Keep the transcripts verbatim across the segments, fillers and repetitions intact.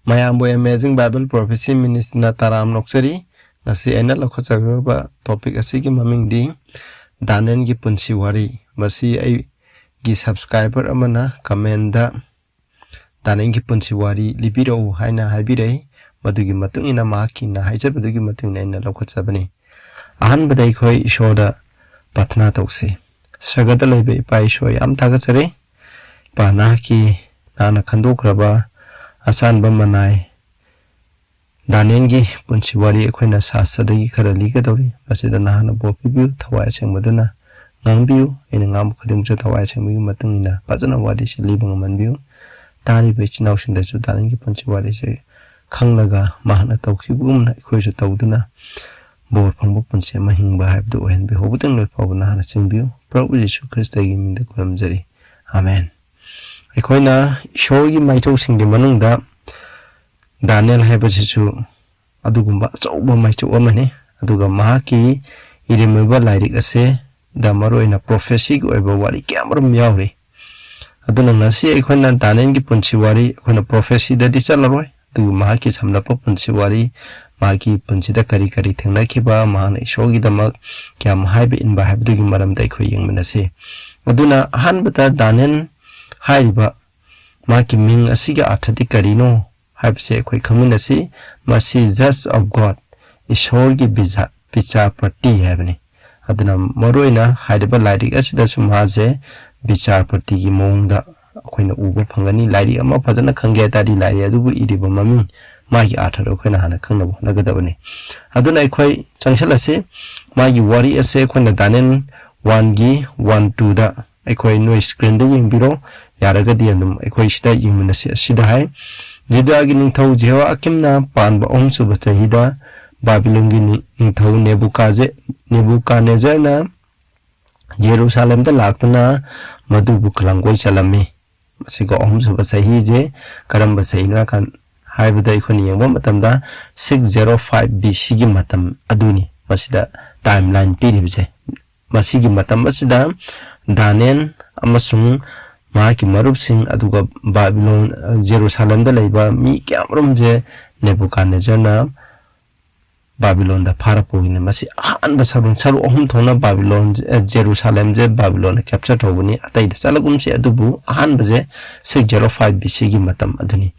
ꯃꯌꯥꯝꯕꯨ Amazing Bible Prophecy Ministryꯅ ꯇꯔꯥꯝꯅ ꯑꯣꯛꯆꯔꯤ꯫ ꯉꯁꯤ ꯑꯩꯅ ꯂꯧꯈꯠꯆꯔꯤꯕ topic ꯑꯁꯤꯒꯤ ꯃꯃꯤꯡꯗꯤ ꯗꯥꯅꯤꯌꯦꯜꯒꯤ ꯄꯨꯟꯁꯤ ꯋꯥꯔꯤ꯫ ꯃꯁꯤ ꯑꯩꯒꯤ subscriber ꯑꯃꯅ commentꯗ "ꯗꯥꯅꯤꯌꯦꯜꯒꯤ ꯄꯨꯟꯁꯤ ꯋꯥꯔꯤ ꯂꯤꯕꯤꯔꯛꯎ" ꯍꯥꯏꯅ ꯍꯥꯏꯕꯤꯔꯛꯏ꯫ ꯃꯗꯨꯒꯤ ꯃꯇꯨꯡ ꯏꯟꯅ ꯃꯍꯥꯛꯀꯤꯅ ꯍꯥꯏꯖꯕꯗꯨꯒꯤ ꯃꯇꯨꯡ ꯏꯟꯅ ꯑꯩꯅ ꯂꯧꯈꯠꯆꯕꯅꯤ꯫ ꯑꯍꯥꯟꯕꯗ ꯑꯩꯈꯣꯏ ꯏꯁꯣꯔꯗ ꯄ꯭ꯔꯥꯊꯅꯥ ꯇꯧꯁꯤ꯫ ꯁꯔꯒꯗ ꯂꯩꯕ ꯏꯄꯥ ꯏꯁꯣꯔ, ꯌꯥꯝ ꯊꯥꯒꯠꯆꯔꯤ꯫ ꯏꯄꯥ, ꯅꯍꯥꯛꯀꯤ, ꯅꯍꯥꯛꯅ ꯈꯟꯗꯣꯛꯈ꯭ꯔꯕ ꯑꯆꯥꯟꯕ ꯃꯅꯥꯏ ꯗꯥꯅꯤꯌꯦꯜꯒꯤ ꯄꯨꯟꯁꯤ ꯋꯥꯔꯤ ꯑꯩꯈꯣꯏꯅ ꯁꯥꯁ꯭ꯇꯔꯗꯒꯤ ꯈꯔ ꯂꯤꯒꯗꯧꯔꯤ꯫ ꯃꯁꯤꯗ ꯅꯍꯥꯛꯅ ꯕꯣꯔ ꯄꯤꯕꯤꯌꯨ, ꯊꯋꯥꯏ ꯑꯁꯦꯡꯕꯗꯨꯅ ꯉꯥꯡꯕꯤꯌꯨ꯫ ꯑꯩꯅ ꯉꯥꯡꯕ ꯈꯨꯗꯤꯡꯃꯛꯁꯨ ꯊꯋꯥꯏ ꯑꯁꯦꯡꯕꯒꯤ ꯃꯇꯨꯡ ꯏꯟꯅ ꯐꯖꯅ ꯋꯥꯔꯤꯁꯤ ꯂꯤꯕ ꯉꯝꯍꯟꯕꯤꯌꯨ꯫ ꯇꯥꯔꯤꯕ ꯏꯆꯤꯟ ꯏꯅꯥꯎꯁꯤꯡꯗꯁꯨ ꯗꯥꯅꯤꯌꯦꯜꯒꯤ ꯄꯨꯟꯁꯤ ꯋꯥꯔꯤꯁꯤ ꯈꯪꯂꯒ ꯃꯍꯥꯛꯅ ꯇꯧꯈꯤꯕꯒꯨꯝꯅ ꯑꯩꯈꯣꯏꯁꯨ ꯇꯧꯗꯨꯅ ꯕꯣꯔ ꯐꯪꯕ ꯄꯨꯟꯁꯤ ꯑꯃ ꯍꯤꯡꯕ ꯍꯥꯏꯕꯗꯨ ꯑꯣꯏꯍꯟꯕꯤꯌꯨ꯫ ꯍꯧꯕꯗꯒꯤ ꯂꯣꯏ ꯐꯥꯎꯕ ꯅꯍꯥꯛꯅ ꯆꯦꯟꯕꯤꯌꯨ꯫ ꯄ꯭ꯔꯚꯨ ꯌꯤꯁꯨ ꯈ꯭ꯔꯤꯁꯇꯒꯤ ꯃꯤꯡꯗ ꯈꯨꯔꯨꯝꯖꯔꯤ꯫ ꯑꯃꯦꯟ꯫ ꯑꯩꯈꯣꯏꯅ ꯏꯁꯣꯔꯒꯤ ꯃꯥꯏꯊꯧꯁꯤꯡꯒꯤ ꯃꯅꯨꯡꯗ ꯗꯥꯅꯤꯌꯦꯜ ꯍꯥꯏꯕꯁꯤꯁꯨ ꯑꯗꯨꯒꯨꯝꯕ ꯑꯆꯧꯕ ꯃꯥꯏꯊꯧ ꯑꯃꯅꯤ꯫ ꯑꯗꯨꯒ ꯃꯍꯥꯛꯀꯤ ꯏꯔꯝꯃꯤꯕ ꯂꯥꯏꯔꯤꯛ ꯑꯁꯤꯗ ꯃꯔꯨꯑꯣꯏꯅ prophecyꯒꯤ ꯑꯣꯏꯕ ꯋꯥꯔꯤ ꯀꯌꯥ ꯑꯃꯔꯣꯝ ꯌꯥꯎꯔꯤ꯫ ꯑꯗꯨꯅ ꯉꯁꯤ ꯑꯩꯈꯣꯏꯅ ꯗꯥꯅꯤꯌꯦꯜꯒꯤ ꯄꯨꯟꯁꯤ ꯋꯥꯔꯤ, ꯑꯩꯈꯣꯏꯅ prophecyꯗꯗꯤ ꯆꯠꯂꯔꯣꯏ, ꯑꯗꯨꯕꯨ ꯃꯍꯥꯛꯀꯤ ꯁꯝꯂꯞꯄ ꯄꯨꯟꯁꯤ ꯋꯥꯔꯤ, ꯃꯍꯥꯛꯀꯤ ꯄꯨꯟꯁꯤꯗ ꯀꯔꯤ ꯀꯔꯤ ꯊꯦꯡꯅꯈꯤꯕ, ꯃꯍꯥꯛꯅ ꯏꯁꯣꯔꯒꯤꯗꯃꯛ ꯀꯌꯥꯝ ꯍꯥꯏꯕ ꯏꯟꯕ ꯍꯥꯏꯕꯗꯨꯒꯤ ꯃꯔꯝꯗ ꯑꯩꯈꯣꯏ ꯌꯦꯡꯃꯤꯟꯅꯁꯤ꯫ ꯑꯗꯨꯅ ꯑꯍꯥꯟꯕꯗ ꯗꯥꯅꯤꯌꯦꯜ ꯍꯥꯏꯔꯤꯕ ꯃꯍꯥꯛꯀꯤ ꯃꯤꯡ ꯑꯁꯤꯒꯤ ꯑꯔꯊꯗꯤ ꯀꯔꯤꯅꯣ ꯍꯥꯏꯕꯁꯦ ꯑꯩꯈꯣꯏ ꯈꯪꯃꯤꯟꯅꯁꯤ꯫ ꯃꯁꯤ Judge of God, ꯏꯁꯣꯔꯒꯤ ꯕꯤꯖꯥ-, ꯕꯤꯆꯥꯔꯄꯇꯤ ꯍꯥꯏꯕꯅꯤ꯫ ꯑꯗꯨꯅ ꯃꯔꯨꯑꯣꯏꯅ ꯍꯥꯏꯔꯤꯕ ꯂꯥꯏꯔꯤꯛ ꯑꯁꯤꯗꯁꯨ ꯃꯍꯥꯛꯁꯦ ꯕꯤꯆꯥꯔꯄꯇꯤꯒꯤ ꯃꯑꯣꯡꯗ ꯑꯩꯈꯣꯏꯅ ꯎꯕ ꯐꯪꯒꯅꯤ꯫ ꯂꯥꯏꯔꯤꯛ ꯑꯃ ꯐꯖꯅ ꯈꯪꯒꯦ ꯍꯥꯏ ꯇꯥꯔꯗꯤ ꯂꯥꯏꯔꯤꯛ ꯑꯗꯨꯕꯨ ꯏꯔꯤꯕ ꯃꯃꯤꯡ, ꯃꯥꯒꯤ ꯑꯥꯔꯊꯗꯣ ꯑꯩꯈꯣꯏꯅ ꯍꯥꯟꯅ ꯈꯪꯅꯕ ꯍꯣꯠꯅꯒꯗꯕꯅꯤ꯫ ꯑꯗꯨꯅ ꯑꯩꯈꯣꯏ ꯆꯪꯁꯤꯜꯂꯁꯤ꯫ ꯃꯥꯒꯤ ꯋꯥꯔꯤ ꯑꯁꯦ ꯑꯩꯈꯣꯏꯅ ꯗꯥꯅꯤꯌꯦꯜ oneꯒꯤ one twoꯗ ꯑꯩꯈꯣꯏ ꯅꯣꯏ screenꯗ ꯌꯦꯡꯕꯤꯔꯣ꯫ ꯌꯥꯔꯒꯗꯤ ꯑꯗꯨꯝ ꯑꯩꯈꯣꯏ ꯁꯤꯗ ꯌꯦꯡꯃꯤꯟꯅꯁꯤ꯫ ꯑꯁꯤꯗ ꯍꯥꯏ, "ꯖꯨꯗꯥꯒꯤ ꯅꯤꯡꯊꯧ ꯖꯦꯍꯣꯌꯥꯀꯤꯝꯅ ꯄꯥꯟꯕ ꯑꯍꯨꯝꯁꯨꯕ ꯆꯍꯤꯗ ꯕꯥꯕꯤꯂꯣꯟꯒꯤ ꯅꯤ-, ꯅꯤꯡꯊꯧ ꯅꯦꯕꯨꯀꯥꯖꯦ-, ꯅꯦꯕꯨꯀꯥꯅꯦꯖꯔꯅ ꯖꯦꯔꯨꯁꯥꯂꯦꯝꯗ ꯂꯥꯛꯇꯨꯅ ꯃꯗꯨꯕꯨ ꯂꯥꯡꯒꯣꯏ ꯆꯜꯂꯝꯃꯤ꯫" ꯃꯁꯤꯒ ꯑꯍꯨꯝꯁꯨꯕ ꯆꯍꯤꯁꯦ ꯀꯔꯝꯕ ꯆꯍꯤꯅꯣ ꯍꯥꯏꯀꯥꯟ-, ꯍꯥꯏꯕꯗ ꯑꯩꯈꯣꯏꯅ ꯌꯦꯡꯕ ꯃꯇꯝꯗ six zero five B Cꯒꯤ ꯃꯇꯝ ꯑꯗꯨꯅꯤ꯫ ꯃꯁꯤꯗ timeline ꯄꯤꯔꯤꯕꯁꯦ꯫ ꯃꯁꯤꯒꯤ ꯃꯇꯝ ꯑꯁꯤꯗ ꯗꯥꯅꯤꯌꯦꯜ ꯑꯃꯁꯨꯡ ꯃꯍꯥꯛꯀꯤ ꯃꯔꯨꯞꯁꯤꯡ, ꯑꯗꯨꯒ ꯕꯥꯕꯤꯂꯣꯟ, ꯖꯦꯔꯨꯁꯥꯂꯦꯝꯗ ꯂꯩꯕ ꯃꯤ ꯀꯌꯥꯃꯔꯨꯝꯁꯦ ꯅꯦꯕꯨꯀꯥꯗꯅꯦꯖꯔꯅ ꯕꯥꯕꯤꯂꯣꯟꯗ ꯐꯥꯔ ꯄꯨꯈꯤꯅꯤ꯫ ꯃꯁꯤ ꯑꯍꯥꯟꯕ ꯁꯔꯨꯛ, ꯁꯔꯨꯛ ꯑꯍꯨꯝ ꯊꯣꯛꯅ ꯕꯥꯕꯤꯂꯣꯟ, ꯑ, ꯖꯦꯔꯨꯁꯥꯂꯦꯝꯁꯦ ꯕꯥꯕꯤꯂꯣꯟꯅ capture ꯇꯧꯕꯅꯤ꯫ ꯑꯇꯩꯗ ꯆꯠꯂꯒꯨꯝꯁꯤ, ꯑꯗꯨꯕꯨ ꯑꯍꯥꯟꯕꯁꯦ six zero five B C ꯒꯤ ꯃꯇꯝ ꯑꯗꯨꯅꯤ꯫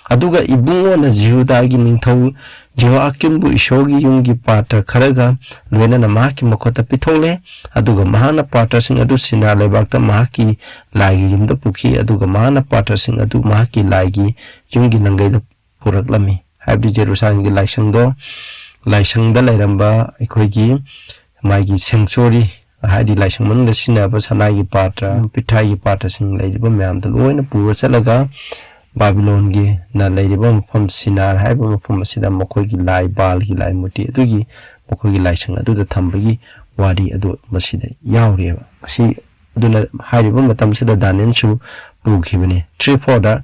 ꯑꯗꯨꯒ ꯏꯕꯨꯡꯉꯣꯅ ꯖꯤꯍꯨꯗꯥꯒꯤ ꯅꯤꯡꯊꯧ ꯖꯤꯍꯣꯌꯥꯀꯤꯝꯕꯨ ꯏꯁꯣꯔꯒꯤ ꯌꯨꯝꯒꯤ ꯄꯥꯇ꯭ꯔ ꯈꯔꯒ ꯂꯣꯏꯅꯅ ꯃꯍꯥꯛꯀꯤ ꯃꯈꯨꯠꯇ ꯄꯤꯊꯣꯛꯂꯦ꯫ ꯑꯗꯨꯒ ꯃꯍꯥꯛꯅ ꯄꯥꯇ꯭ꯔꯁꯤꯡ ꯑꯗꯨ ꯁꯤꯅꯥ ꯂꯩꯕꯥꯛꯇ ꯃꯍꯥꯛꯀꯤ ꯂꯥꯏꯒꯤ ꯌꯨꯝꯗ ꯄꯨꯈꯤ꯫ ꯑꯗꯨꯒ ꯃꯍꯥꯛꯅ ꯄꯥꯇ꯭ꯔꯁꯤꯡ ꯑꯗꯨ ꯃꯍꯥꯛꯀꯤ ꯂꯥꯏꯒꯤ ꯌꯨꯝꯒꯤ ꯂꯪꯒꯩꯗ ꯄꯨꯔꯛꯂꯝꯃꯤ꯫ ꯍꯥꯏꯕꯗꯤ ꯖꯦꯔꯨꯁꯥꯂꯦꯝꯒꯤ ꯂꯥꯏꯁꯪꯗꯣ, ꯂꯥꯏꯁꯪꯗ ꯂꯩꯔꯝꯕ ꯑꯩꯈꯣꯏꯒꯤ ꯃꯥꯒꯤ sanctuary, ꯍꯥꯏꯗꯤ ꯂꯥꯏꯁꯪ ꯃꯅꯨꯡꯗ ꯁꯤꯖꯤꯟꯅꯕ ꯁꯅꯥꯒꯤ ꯄꯥꯇ꯭ꯔ, ꯄꯤꯊ꯭ꯔꯥꯏꯒꯤ ꯄꯥꯇ꯭ꯔꯁꯤꯡ ꯂꯩꯔꯤꯕ ꯃꯌꯥꯝꯗꯣ ꯂꯣꯏꯅ ꯄꯨꯔ ꯆꯠꯂꯒ ꯕꯥꯕꯤꯂꯣꯟꯒꯤꯅ ꯂꯩꯔꯤꯕ ꯃꯐꯝ ꯁꯤꯅꯥꯔ ꯍꯥꯏꯔꯤꯕ ꯃꯐꯝ ꯑꯁꯤꯗ ꯃꯈꯣꯏꯒꯤ ꯂꯥꯏ ꯕꯥꯜꯒꯤ ꯂꯥꯏ ꯃꯨꯔꯇꯤ ꯑꯗꯨꯒꯤ ꯃꯈꯣꯏꯒꯤ ꯂꯥꯏꯁꯪ ꯑꯗꯨꯗ ꯊꯝꯕꯒꯤ ꯋꯥꯔꯤ ꯑꯗꯨ ꯃꯁꯤꯗ ꯌꯥꯎꯔꯤꯑꯕ꯫ ꯃꯁꯤ ꯑꯗꯨꯅ ꯍꯥꯏꯔꯤꯕ ꯃꯇꯝꯁꯤꯗ ꯗꯥꯅꯤꯌꯦꯜꯁꯨ ꯄꯨꯈꯤꯕꯅꯤ꯫ Three fourꯗ,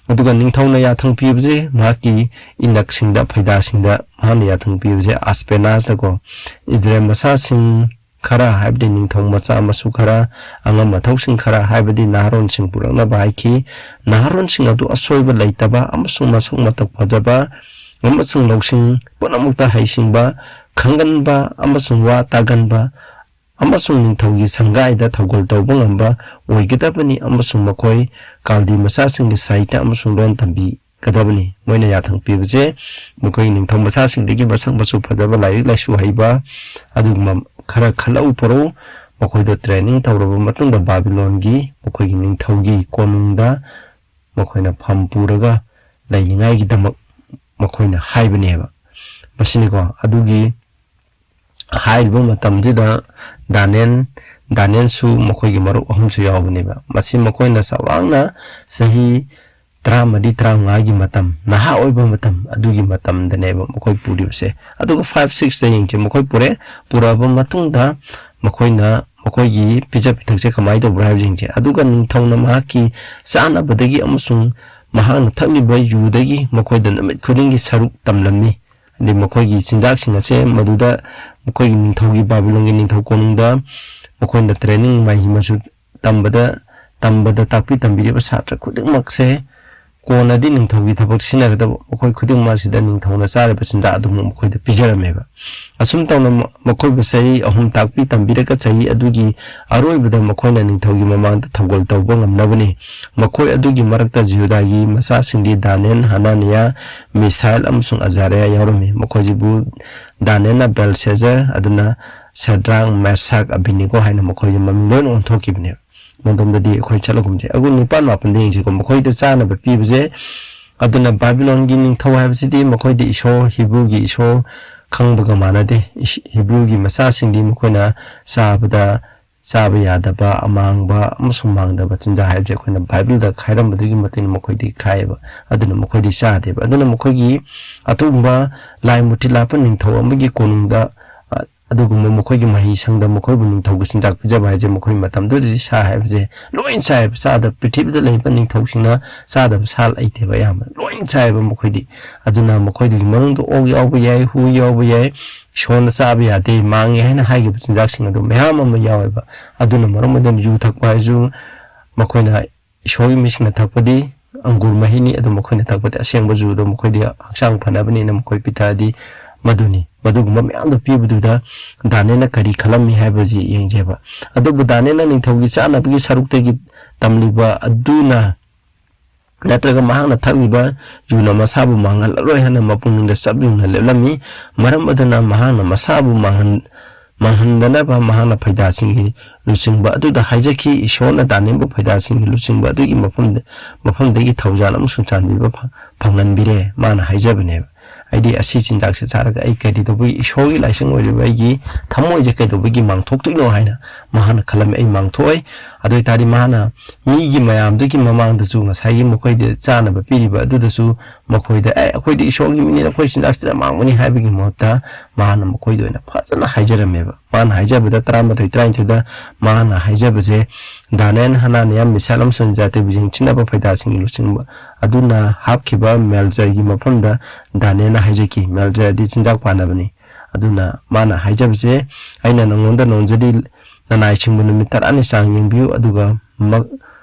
ꯑꯗꯨꯒ ꯅꯤꯡꯊꯧꯅ ꯌꯥꯊꯪ ꯄꯤꯕꯁꯦ ꯃꯍꯥꯛꯀꯤ ꯏꯅꯛꯁꯤꯡꯗ, ꯐꯩꯗꯥꯁꯤꯡꯗ ꯃꯍꯥꯛꯅ ꯌꯥꯊꯪ ꯄꯤꯕꯁꯦ ꯑꯁꯄꯦꯅꯥꯁꯇꯀꯣ, ꯏꯖꯔꯦꯜ ꯃꯆꯥꯁꯤꯡ ꯈꯔ, ꯍꯥꯏꯕꯗꯤ ꯅꯤꯡꯊꯧ ꯃꯆꯥ ꯃꯁꯨ ꯈꯔ, ꯑꯉꯝ ꯑꯊꯧꯁꯤꯡ ꯈꯔ, ꯍꯥꯏꯕꯗꯤ ꯅꯍꯥꯔꯣꯟꯁꯤꯡ ꯄꯨꯔꯛꯅꯕ ꯍꯥꯏꯈꯤ꯫ ꯅꯍꯥꯔꯣꯟꯁꯤꯡ ꯑꯗꯨ ꯑꯁꯣꯏꯕ ꯂꯩꯇꯕ ꯑꯃꯁꯨꯡ ꯃꯁꯛ ꯃꯇꯧ ꯐꯖꯕ ꯑꯃꯁꯨꯡ ꯂꯧꯁꯤꯡ ꯄꯨꯝꯅꯃꯛꯇ ꯍꯩꯁꯤꯡꯕ, ꯈꯪꯒꯟꯕ ꯑꯃꯁꯨꯡ ꯋꯥ ꯇꯥꯒꯟꯕ ꯑꯃꯁꯨꯡ ꯅꯤꯡꯊꯧꯒꯤ ꯁꯪꯒꯥꯏꯗ ꯊꯧꯒꯜ ꯇꯧꯕ ꯉꯝꯕ ꯑꯣꯏꯒꯗꯕꯅꯤ, ꯑꯃꯁꯨꯡ ꯃꯈꯣꯏ ꯀꯥꯜꯗꯤ ꯃꯆꯥꯁꯤꯡꯒꯤ ꯁꯥꯍꯤꯇ꯭ꯌ ꯑꯃꯁꯨꯡ ꯂꯣꯟ ꯇꯝꯕꯤꯒꯗꯕꯅꯤ꯫ ꯃꯣꯏꯅ ꯌꯥꯊꯪ ꯄꯤꯕꯁꯦ ꯃꯈꯣꯏꯒꯤ ꯅꯤꯡꯊꯧ ꯃꯆꯥꯁꯤꯡꯗꯒꯤ ꯃꯁꯛ ꯃꯆꯨ ꯐꯖꯕ, ꯂꯥꯏꯔꯤꯛ ꯂꯥꯏꯁꯨ ꯍꯩꯕ, ꯑꯗꯨꯒꯨꯝꯕ ꯈꯔ ꯈꯜꯂꯛꯎ ꯄꯣꯔꯛꯎ꯫ ꯃꯈꯣꯏꯗ training ꯇꯧꯔꯕ ꯃꯇꯨꯡꯗ ꯕꯥꯕꯤꯂꯣꯟꯒꯤ ꯃꯈꯣꯏꯒꯤ ꯅꯤꯡꯊꯧꯒꯤ ꯀꯣꯅꯨꯡꯗ ꯃꯈꯣꯏꯅ ꯐꯝ ꯄꯨꯔꯒ ꯂꯩꯅꯤꯡꯉꯥꯏꯒꯤꯗꯃꯛ ꯃꯈꯣꯏꯅ ꯍꯥꯏꯕꯅꯦꯕ꯫ ꯃꯁꯤꯅꯤꯀꯣ, ꯑꯗꯨꯒꯤ ꯍꯥꯏꯔꯤꯕ ꯃꯇꯝꯁꯤꯗ ꯗꯥꯅꯤꯌꯦꯜ, ꯗꯥꯅꯤꯌꯦꯜꯁꯨ ꯃꯈꯣꯏꯒꯤ ꯃꯔꯨꯞ ꯑꯍꯨꯝꯁꯨ ꯌꯥꯎꯕꯅꯦꯕ꯫ ꯃꯁꯤ ꯃꯈꯣꯏꯅ ꯆꯥꯎꯔꯥꯛꯅ ꯆꯍꯤ ꯇꯔꯥꯃꯔꯤ, ꯇꯔꯥꯃꯉꯥꯒꯤ ꯃꯇꯝ, ꯅꯍꯥ ꯑꯣꯏꯕ ꯃꯇꯝ, ꯑꯗꯨꯒꯤ ꯃꯇꯝꯗꯅꯦꯕ ꯃꯈꯣꯏ ꯄꯨꯔꯤꯕꯁꯦ꯫ ꯑꯗꯨꯒ five sixꯇ ꯌꯦꯡꯁꯦ, ꯃꯈꯣꯏ ꯄꯨꯔꯦ꯫ ꯄꯨꯔꯛꯑꯕ ꯃꯇꯨꯡꯗ ꯃꯈꯣꯏꯅ ꯃꯈꯣꯏꯒꯤ ꯄꯤꯖ ꯄꯤꯊꯛꯁꯦ ꯀꯃꯥꯏꯅ ꯇꯧꯕ꯭ꯔꯥ ꯍꯥꯏꯕꯁꯤꯡꯁꯦ, ꯑꯗꯨꯒ ꯅꯤꯡꯊꯧꯅ ꯃꯍꯥꯛꯀꯤ ꯆꯥꯅꯕꯗꯒꯤ ꯑꯃꯁꯨꯡ ꯃꯍꯥꯛꯅ ꯊꯛꯂꯤꯕ ꯌꯨꯗꯒꯤ ꯃꯈꯣꯏꯗ ꯅꯨꯃꯤꯠ ꯈꯨꯗꯤꯡꯒꯤ ꯁꯔꯨꯛ ꯇꯝꯂꯝꯃꯤ꯫ ꯑꯗꯩ ꯃꯈꯣꯏꯒꯤ ꯆꯤꯟꯖꯥꯛꯁꯤꯡ ꯑꯁꯦ ꯃꯗꯨꯗ ꯃꯈꯣꯏꯒꯤ ꯅꯤꯡꯊꯧꯒꯤ, ꯕꯥꯕꯤꯂꯣꯟꯒꯤ ꯅꯤꯡꯊꯧ ꯀꯣꯅꯨꯡꯗ ꯃꯈꯣꯏꯅ training, ꯃꯍꯩ ꯃꯁꯤꯡ ꯇꯝꯕꯗ ꯇꯝꯕꯗ ꯇꯥꯛꯄꯤ ꯇꯝꯕꯤꯔꯤꯕ ꯁꯥꯇ꯭ꯔ ꯈꯨꯗꯤꯡꯃꯛꯁꯦ ꯀꯣꯟꯅꯗꯤ ꯅꯤꯡꯊꯧꯒꯤ ꯊꯕꯛ ꯁꯤꯖꯤꯟꯅꯒꯗꯕ, ꯃꯈꯣꯏ ꯈꯨꯗꯤꯡꯃꯛ ꯑꯁꯤꯗ ꯅꯤꯡꯊꯧꯅ ꯆꯥꯔꯤꯕ ꯆꯤꯟꯖꯥꯛ ꯑꯗꯨꯃꯛ ꯃꯈꯣꯏꯗ ꯄꯤꯖꯔꯝꯃꯦꯕ꯫ ꯑꯁꯨꯝ ꯇꯧꯅ ꯃ-, ꯃꯈꯣꯏꯕꯨ ꯆꯍꯤ ꯑꯍꯨꯝ ꯇꯥꯛꯄꯤ ꯇꯝꯕꯤꯔꯒ ꯆꯍꯤ ꯑꯗꯨꯒꯤ ꯑꯔꯣꯏꯕꯗ ꯃꯈꯣꯏꯅ ꯅꯤꯡꯊꯧꯒꯤ ꯃꯃꯥꯡꯗ ꯊꯧꯒꯜ ꯇꯧꯕ ꯉꯝꯅꯕꯅꯤ꯫ ꯃꯈꯣꯏ ꯑꯗꯨꯒꯤ ꯃꯔꯛꯇ ꯖꯤꯍꯨꯗꯥꯒꯤ ꯃꯆꯥꯁꯤꯡꯗꯤ ꯗꯥꯅꯤꯌꯦꯜ, ꯍꯅꯥꯅꯤꯌꯥ, ꯃꯤꯁꯥꯏꯜ ꯑꯃꯁꯨꯡ ꯑꯖꯥꯔꯤꯌꯥ ꯌꯥꯎꯔꯝꯃꯤ꯫ ꯃꯈꯣꯏꯁꯤꯕꯨ ꯗꯥꯅꯤꯌꯦꯜꯅ ꯕꯦꯜꯁꯦꯖꯔ, ꯑꯗꯨꯅ ꯁꯦꯗ꯭ꯔꯥꯛ, ꯃꯦꯁꯥꯛ, ꯑꯕꯤꯅꯤꯒꯣ ꯍꯥꯏꯅ ꯃꯈꯣꯏꯒꯤ ꯃꯃꯤꯡ ꯂꯣꯏꯅ ꯑꯣꯟꯊꯣꯛꯈꯤꯕꯅꯦꯕ꯫ ꯃꯇꯝꯗꯗꯤ ꯑꯩꯈꯣꯏ ꯆꯠꯂꯒꯨꯝꯁꯦ꯫ ꯑꯗꯨ ꯅꯤꯄꯥꯟ ꯃꯥꯄꯟꯗ ꯌꯦꯡꯁꯤꯀꯣ, ꯃꯈꯣꯏꯗ ꯆꯥꯅꯕ ꯄꯤꯕꯁꯦ꯫ ꯑꯗꯨꯅ ꯕꯥꯕꯤꯂꯣꯟꯒꯤ ꯅꯤꯡꯊꯧ ꯍꯥꯏꯕꯁꯤꯗꯤ ꯃꯈꯣꯏꯗꯤ ꯏꯁꯣꯔ, ꯍꯤꯕ꯭ꯔꯨꯒꯤ ꯏꯁꯣꯔ ꯈꯪꯕꯒ ꯃꯥꯟꯅꯗꯦ꯫ ꯏꯁ-, ꯍꯤꯕ꯭ꯔꯨꯒꯤ ꯃꯆꯥꯁꯤꯡꯗꯤ ꯃꯈꯣꯏꯅ ꯆꯥꯕꯗ, ꯆꯥꯕ ꯌꯥꯗꯕ, ꯑꯃꯥꯡꯕ ꯑꯃꯁꯨꯡ ꯃꯥꯡꯗꯕ ꯆꯤꯟꯖꯥꯛ ꯍꯥꯏꯕꯁꯦ ꯑꯩꯈꯣꯏꯅ ꯕꯥꯏꯕꯜꯗ ꯈꯥꯏꯔꯝꯕꯗꯨꯒꯤ ꯃꯇꯨꯡ ꯏꯟꯅ ꯃꯈꯣꯏꯗꯤ ꯈꯥꯏꯌꯦꯕ꯫ ꯑꯗꯨꯅ ꯃꯈꯣꯏꯗꯤ ꯆꯥꯗꯦꯕ꯫ ꯑꯗꯨꯅ ꯃꯈꯣꯏꯒꯤ ꯑꯗꯨꯒꯨꯝꯕ ꯂꯥꯏ ꯃꯨꯔꯇꯤ ꯂꯥꯠꯄ ꯅꯤꯡꯊꯧ ꯑꯃꯒꯤ ꯀꯣꯅꯨꯡꯗ, ꯑ, ꯑꯗꯨꯒꯨꯝꯕ ꯃꯈꯣꯏꯒꯤ ꯃꯍꯩ ꯁꯪꯗ ꯃꯈꯣꯏꯕꯨ ꯅꯤꯡꯊꯧꯒꯤ ꯆꯤꯟꯖꯥꯛ ꯄꯤꯖꯕ ꯍꯥꯏꯁꯦ, ꯃꯈꯣꯏ ꯃꯇꯝꯗꯨꯗꯗꯤ ꯁꯥ ꯍꯥꯏꯕꯁꯦ ꯂꯣꯏ ꯆꯥꯏꯕ꯫ ꯆꯥꯗꯕ, ꯄ꯭ꯔꯤꯊꯤꯕꯤꯗ ꯂꯩꯕ ꯅꯤꯡꯊꯧꯁꯤꯡꯅ ꯆꯥꯗꯕ ꯁꯥ ꯂꯩꯇꯦꯕ, ꯑꯌꯥꯝꯕ ꯂꯣꯏ ꯆꯥꯏꯕ ꯃꯈꯣꯏꯗꯤ꯫ ꯑꯗꯨꯅ ꯃꯈꯣꯏꯗꯨꯒꯤ ꯃꯅꯨꯡꯗ ꯑꯣꯛ ꯌꯥꯎꯕ ꯌꯥꯏ, ꯍꯨꯏ ꯌꯥꯎꯕ ꯌꯥꯏ, ꯏꯁꯣꯔꯅ ꯆꯥꯕ ꯌꯥꯗꯦ, ꯃꯥꯡꯉꯦ ꯍꯥꯏꯅ ꯍꯥꯏꯈꯤꯕ ꯆꯤꯟꯖꯥꯛꯁꯤꯡ ꯑꯗꯨ ꯃꯌꯥꯝ ꯑꯃ ꯌꯥꯎꯋꯦꯕ꯫ ꯑꯗꯨꯅ ꯃꯔꯝ ꯑꯣꯏꯗꯨꯅ ꯌꯨ ꯊꯛꯄ ꯍꯥꯏꯁꯨ ꯃꯈꯣꯏꯅ ꯏꯁꯣꯔꯒꯤ ꯃꯤꯁꯤꯡꯅ ꯊꯛꯄꯗꯤ ꯑꯪꯒꯨꯔ ꯃꯍꯤꯅꯤ, ꯑꯗꯨ ꯃꯈꯣꯏꯅ ꯊꯛꯄꯗꯤ ꯑꯁꯦꯡꯕ ꯖꯨꯗꯣ ꯃꯈꯣꯏꯗꯤ ꯍꯛꯆꯥꯡ ꯐꯅꯕꯅꯤꯅ ꯃꯈꯣꯏ ꯄꯤꯊꯛꯑꯗꯤ ꯃꯗꯨꯅꯤ꯫ ꯃꯗꯨꯒꯨꯝꯕ ꯃꯌꯥꯝꯗꯣ ꯄꯤꯕꯗꯨꯗ ꯗꯥꯅꯤꯌꯦꯜꯅ ꯀꯔꯤ ꯈꯜꯂꯝꯃꯤ ꯍꯥꯏꯕꯁꯤ ꯌꯦꯡꯖꯦꯕ꯫ ꯑꯗꯨꯕꯨ ꯗꯥꯅꯤꯌꯦꯜꯅ ꯅꯤꯡꯊꯧꯒꯤ ꯆꯥꯅꯕꯒꯤ ꯁꯔꯨꯛꯇꯒꯤ ꯇꯝꯂꯤꯕ ꯑꯗꯨꯅ ꯅꯠꯇ꯭ꯔꯒ ꯃꯍꯥꯛꯅ ꯊꯛꯂꯤꯕ ꯌꯨꯅ ꯃꯁꯥꯕꯨ ꯃꯥꯡꯍꯜꯂꯔꯣꯏ ꯍꯥꯏꯅ ꯃꯄꯨꯛꯅꯤꯡꯗ ꯆꯞ ꯌꯨꯡꯅ ꯂꯦꯞꯂꯝꯃꯤ꯫ ꯃꯔꯝ ꯑꯗꯨꯅ ꯃꯍꯥꯛꯅ ꯃꯁꯥꯕꯨ ꯃꯥꯡꯍꯟ-, ꯃꯥꯡꯍꯟꯗꯅꯕ ꯃꯍꯥꯛꯅ ꯐꯩꯗꯥꯁꯤꯡꯒꯤ ꯂꯨꯆꯤꯡꯕ ꯑꯗꯨꯗ ꯍꯥꯏꯖꯈꯤ꯫ ꯏꯁꯣꯔꯅ ꯗꯥꯅꯤꯌꯦꯜꯕꯨ ꯐꯩꯗꯥꯁꯤꯡꯒꯤ ꯂꯨꯆꯤꯡꯕ ꯑꯗꯨꯒꯤ ꯃꯐꯝꯗ, ꯃꯐꯝꯗꯒꯤ ꯊꯧꯖꯥꯜ ꯑꯃꯁꯨꯡ ꯆꯥꯟꯕꯤꯕ ꯐ-, ꯐꯪꯍꯟꯕꯤꯔꯦ, ꯃꯥꯅ ꯍꯥꯏꯖꯕꯅꯦꯕ꯫ ꯑꯩꯗꯤ ꯑꯁꯤ ꯆꯤꯟꯖꯥꯛꯁꯦ ꯆꯥꯔꯒ ꯑꯩ ꯀꯔꯤ ꯇꯧꯕꯒꯤ, ꯏꯁꯣꯔꯒꯤ ꯂꯥꯏꯁꯪ ꯑꯣꯏꯔꯤꯕ ꯑꯩꯒꯤ ꯊꯃꯣꯏꯁꯦ ꯀꯩꯗꯧꯕꯒꯤ ꯃꯥꯡꯊꯣꯛꯇꯣꯏꯅꯣ ꯍꯥꯏꯅ ꯃꯍꯥꯛꯅ ꯈꯜꯂꯝꯃꯤ꯫ ꯑꯩ ꯃꯥꯡꯊꯣꯛꯑꯣꯏ꯫ ꯑꯗꯨ ꯑꯣꯏ ꯇꯥꯔꯗꯤ ꯃꯍꯥꯛꯅ ꯃꯤꯒꯤ ꯃꯌꯥꯝꯗꯨꯒꯤ ꯃꯃꯥꯡꯗꯁꯨ ꯉꯁꯥꯏꯒꯤ ꯃꯈꯣꯏꯗ ꯆꯥꯅꯕ ꯄꯤꯔꯤꯕ ꯑꯗꯨꯗꯁꯨ ꯃꯈꯣꯏꯗ, "ꯑꯦ, ꯑꯩꯈꯣꯏꯗꯤ ꯏꯁꯣꯔꯒꯤ ꯃꯤꯅꯤ, ꯑꯩꯈꯣꯏ ꯆꯤꯟꯖꯥꯛꯁꯤꯗ ꯃꯥꯡꯕꯅꯤ" ꯍꯥꯏꯕꯒꯤ ꯃꯍꯨꯠꯇ ꯃꯍꯥꯛꯅ ꯃꯈꯣꯏꯗ ꯑꯣꯏꯅ ꯐꯖꯅ ꯍꯥꯏꯖꯔꯝꯃꯦꯕ꯫ ꯃꯥꯅ ꯍꯥꯏꯖꯕꯗ ꯇꯔꯥꯃꯥꯊꯣꯏ, ꯇꯔꯥꯅꯤꯊꯣꯏꯗ ꯃꯥꯅ ꯍꯥꯏꯖꯕꯁꯦ, "ꯗꯥꯅꯤꯌꯦꯜ, ꯍꯅꯥꯅꯤꯌꯥ, ꯃꯤꯁꯥꯏꯜ ꯑꯃꯁꯨꯡ ꯖꯥꯇꯤꯕꯨ ꯌꯦꯡꯁꯤꯟꯅꯕ ꯐꯩꯗꯥꯁꯤꯡꯒꯤ ꯂꯨꯆꯤꯡꯕ ꯑꯗꯨꯅ ꯍꯥꯞꯈꯤꯕ ꯃꯦꯜꯖꯔꯒꯤ ꯃꯐꯝꯗ ꯗꯥꯅꯤꯌꯦꯜꯅ ꯍꯥꯏꯖꯈꯤ"꯫ ꯃꯦꯜꯖꯔꯗꯤ ꯆꯤꯟꯖꯥꯛ ꯄꯥꯟꯅꯕꯅꯤ꯫ ꯑꯗꯨꯅ ꯃꯥꯅ ꯍꯥꯏꯖꯕꯁꯦ, "ꯑꯩꯅ ꯅꯉꯣꯟꯗ ꯅꯣꯟꯖꯔꯤ, ꯅꯅꯥꯏꯁꯤꯡꯕꯨ ꯅꯨꯃꯤꯠ ꯇꯔꯥꯅꯤ ꯆꯥꯡ ꯌꯦꯡꯕꯤꯌꯨ, ꯑꯗꯨꯒ ꯃ-,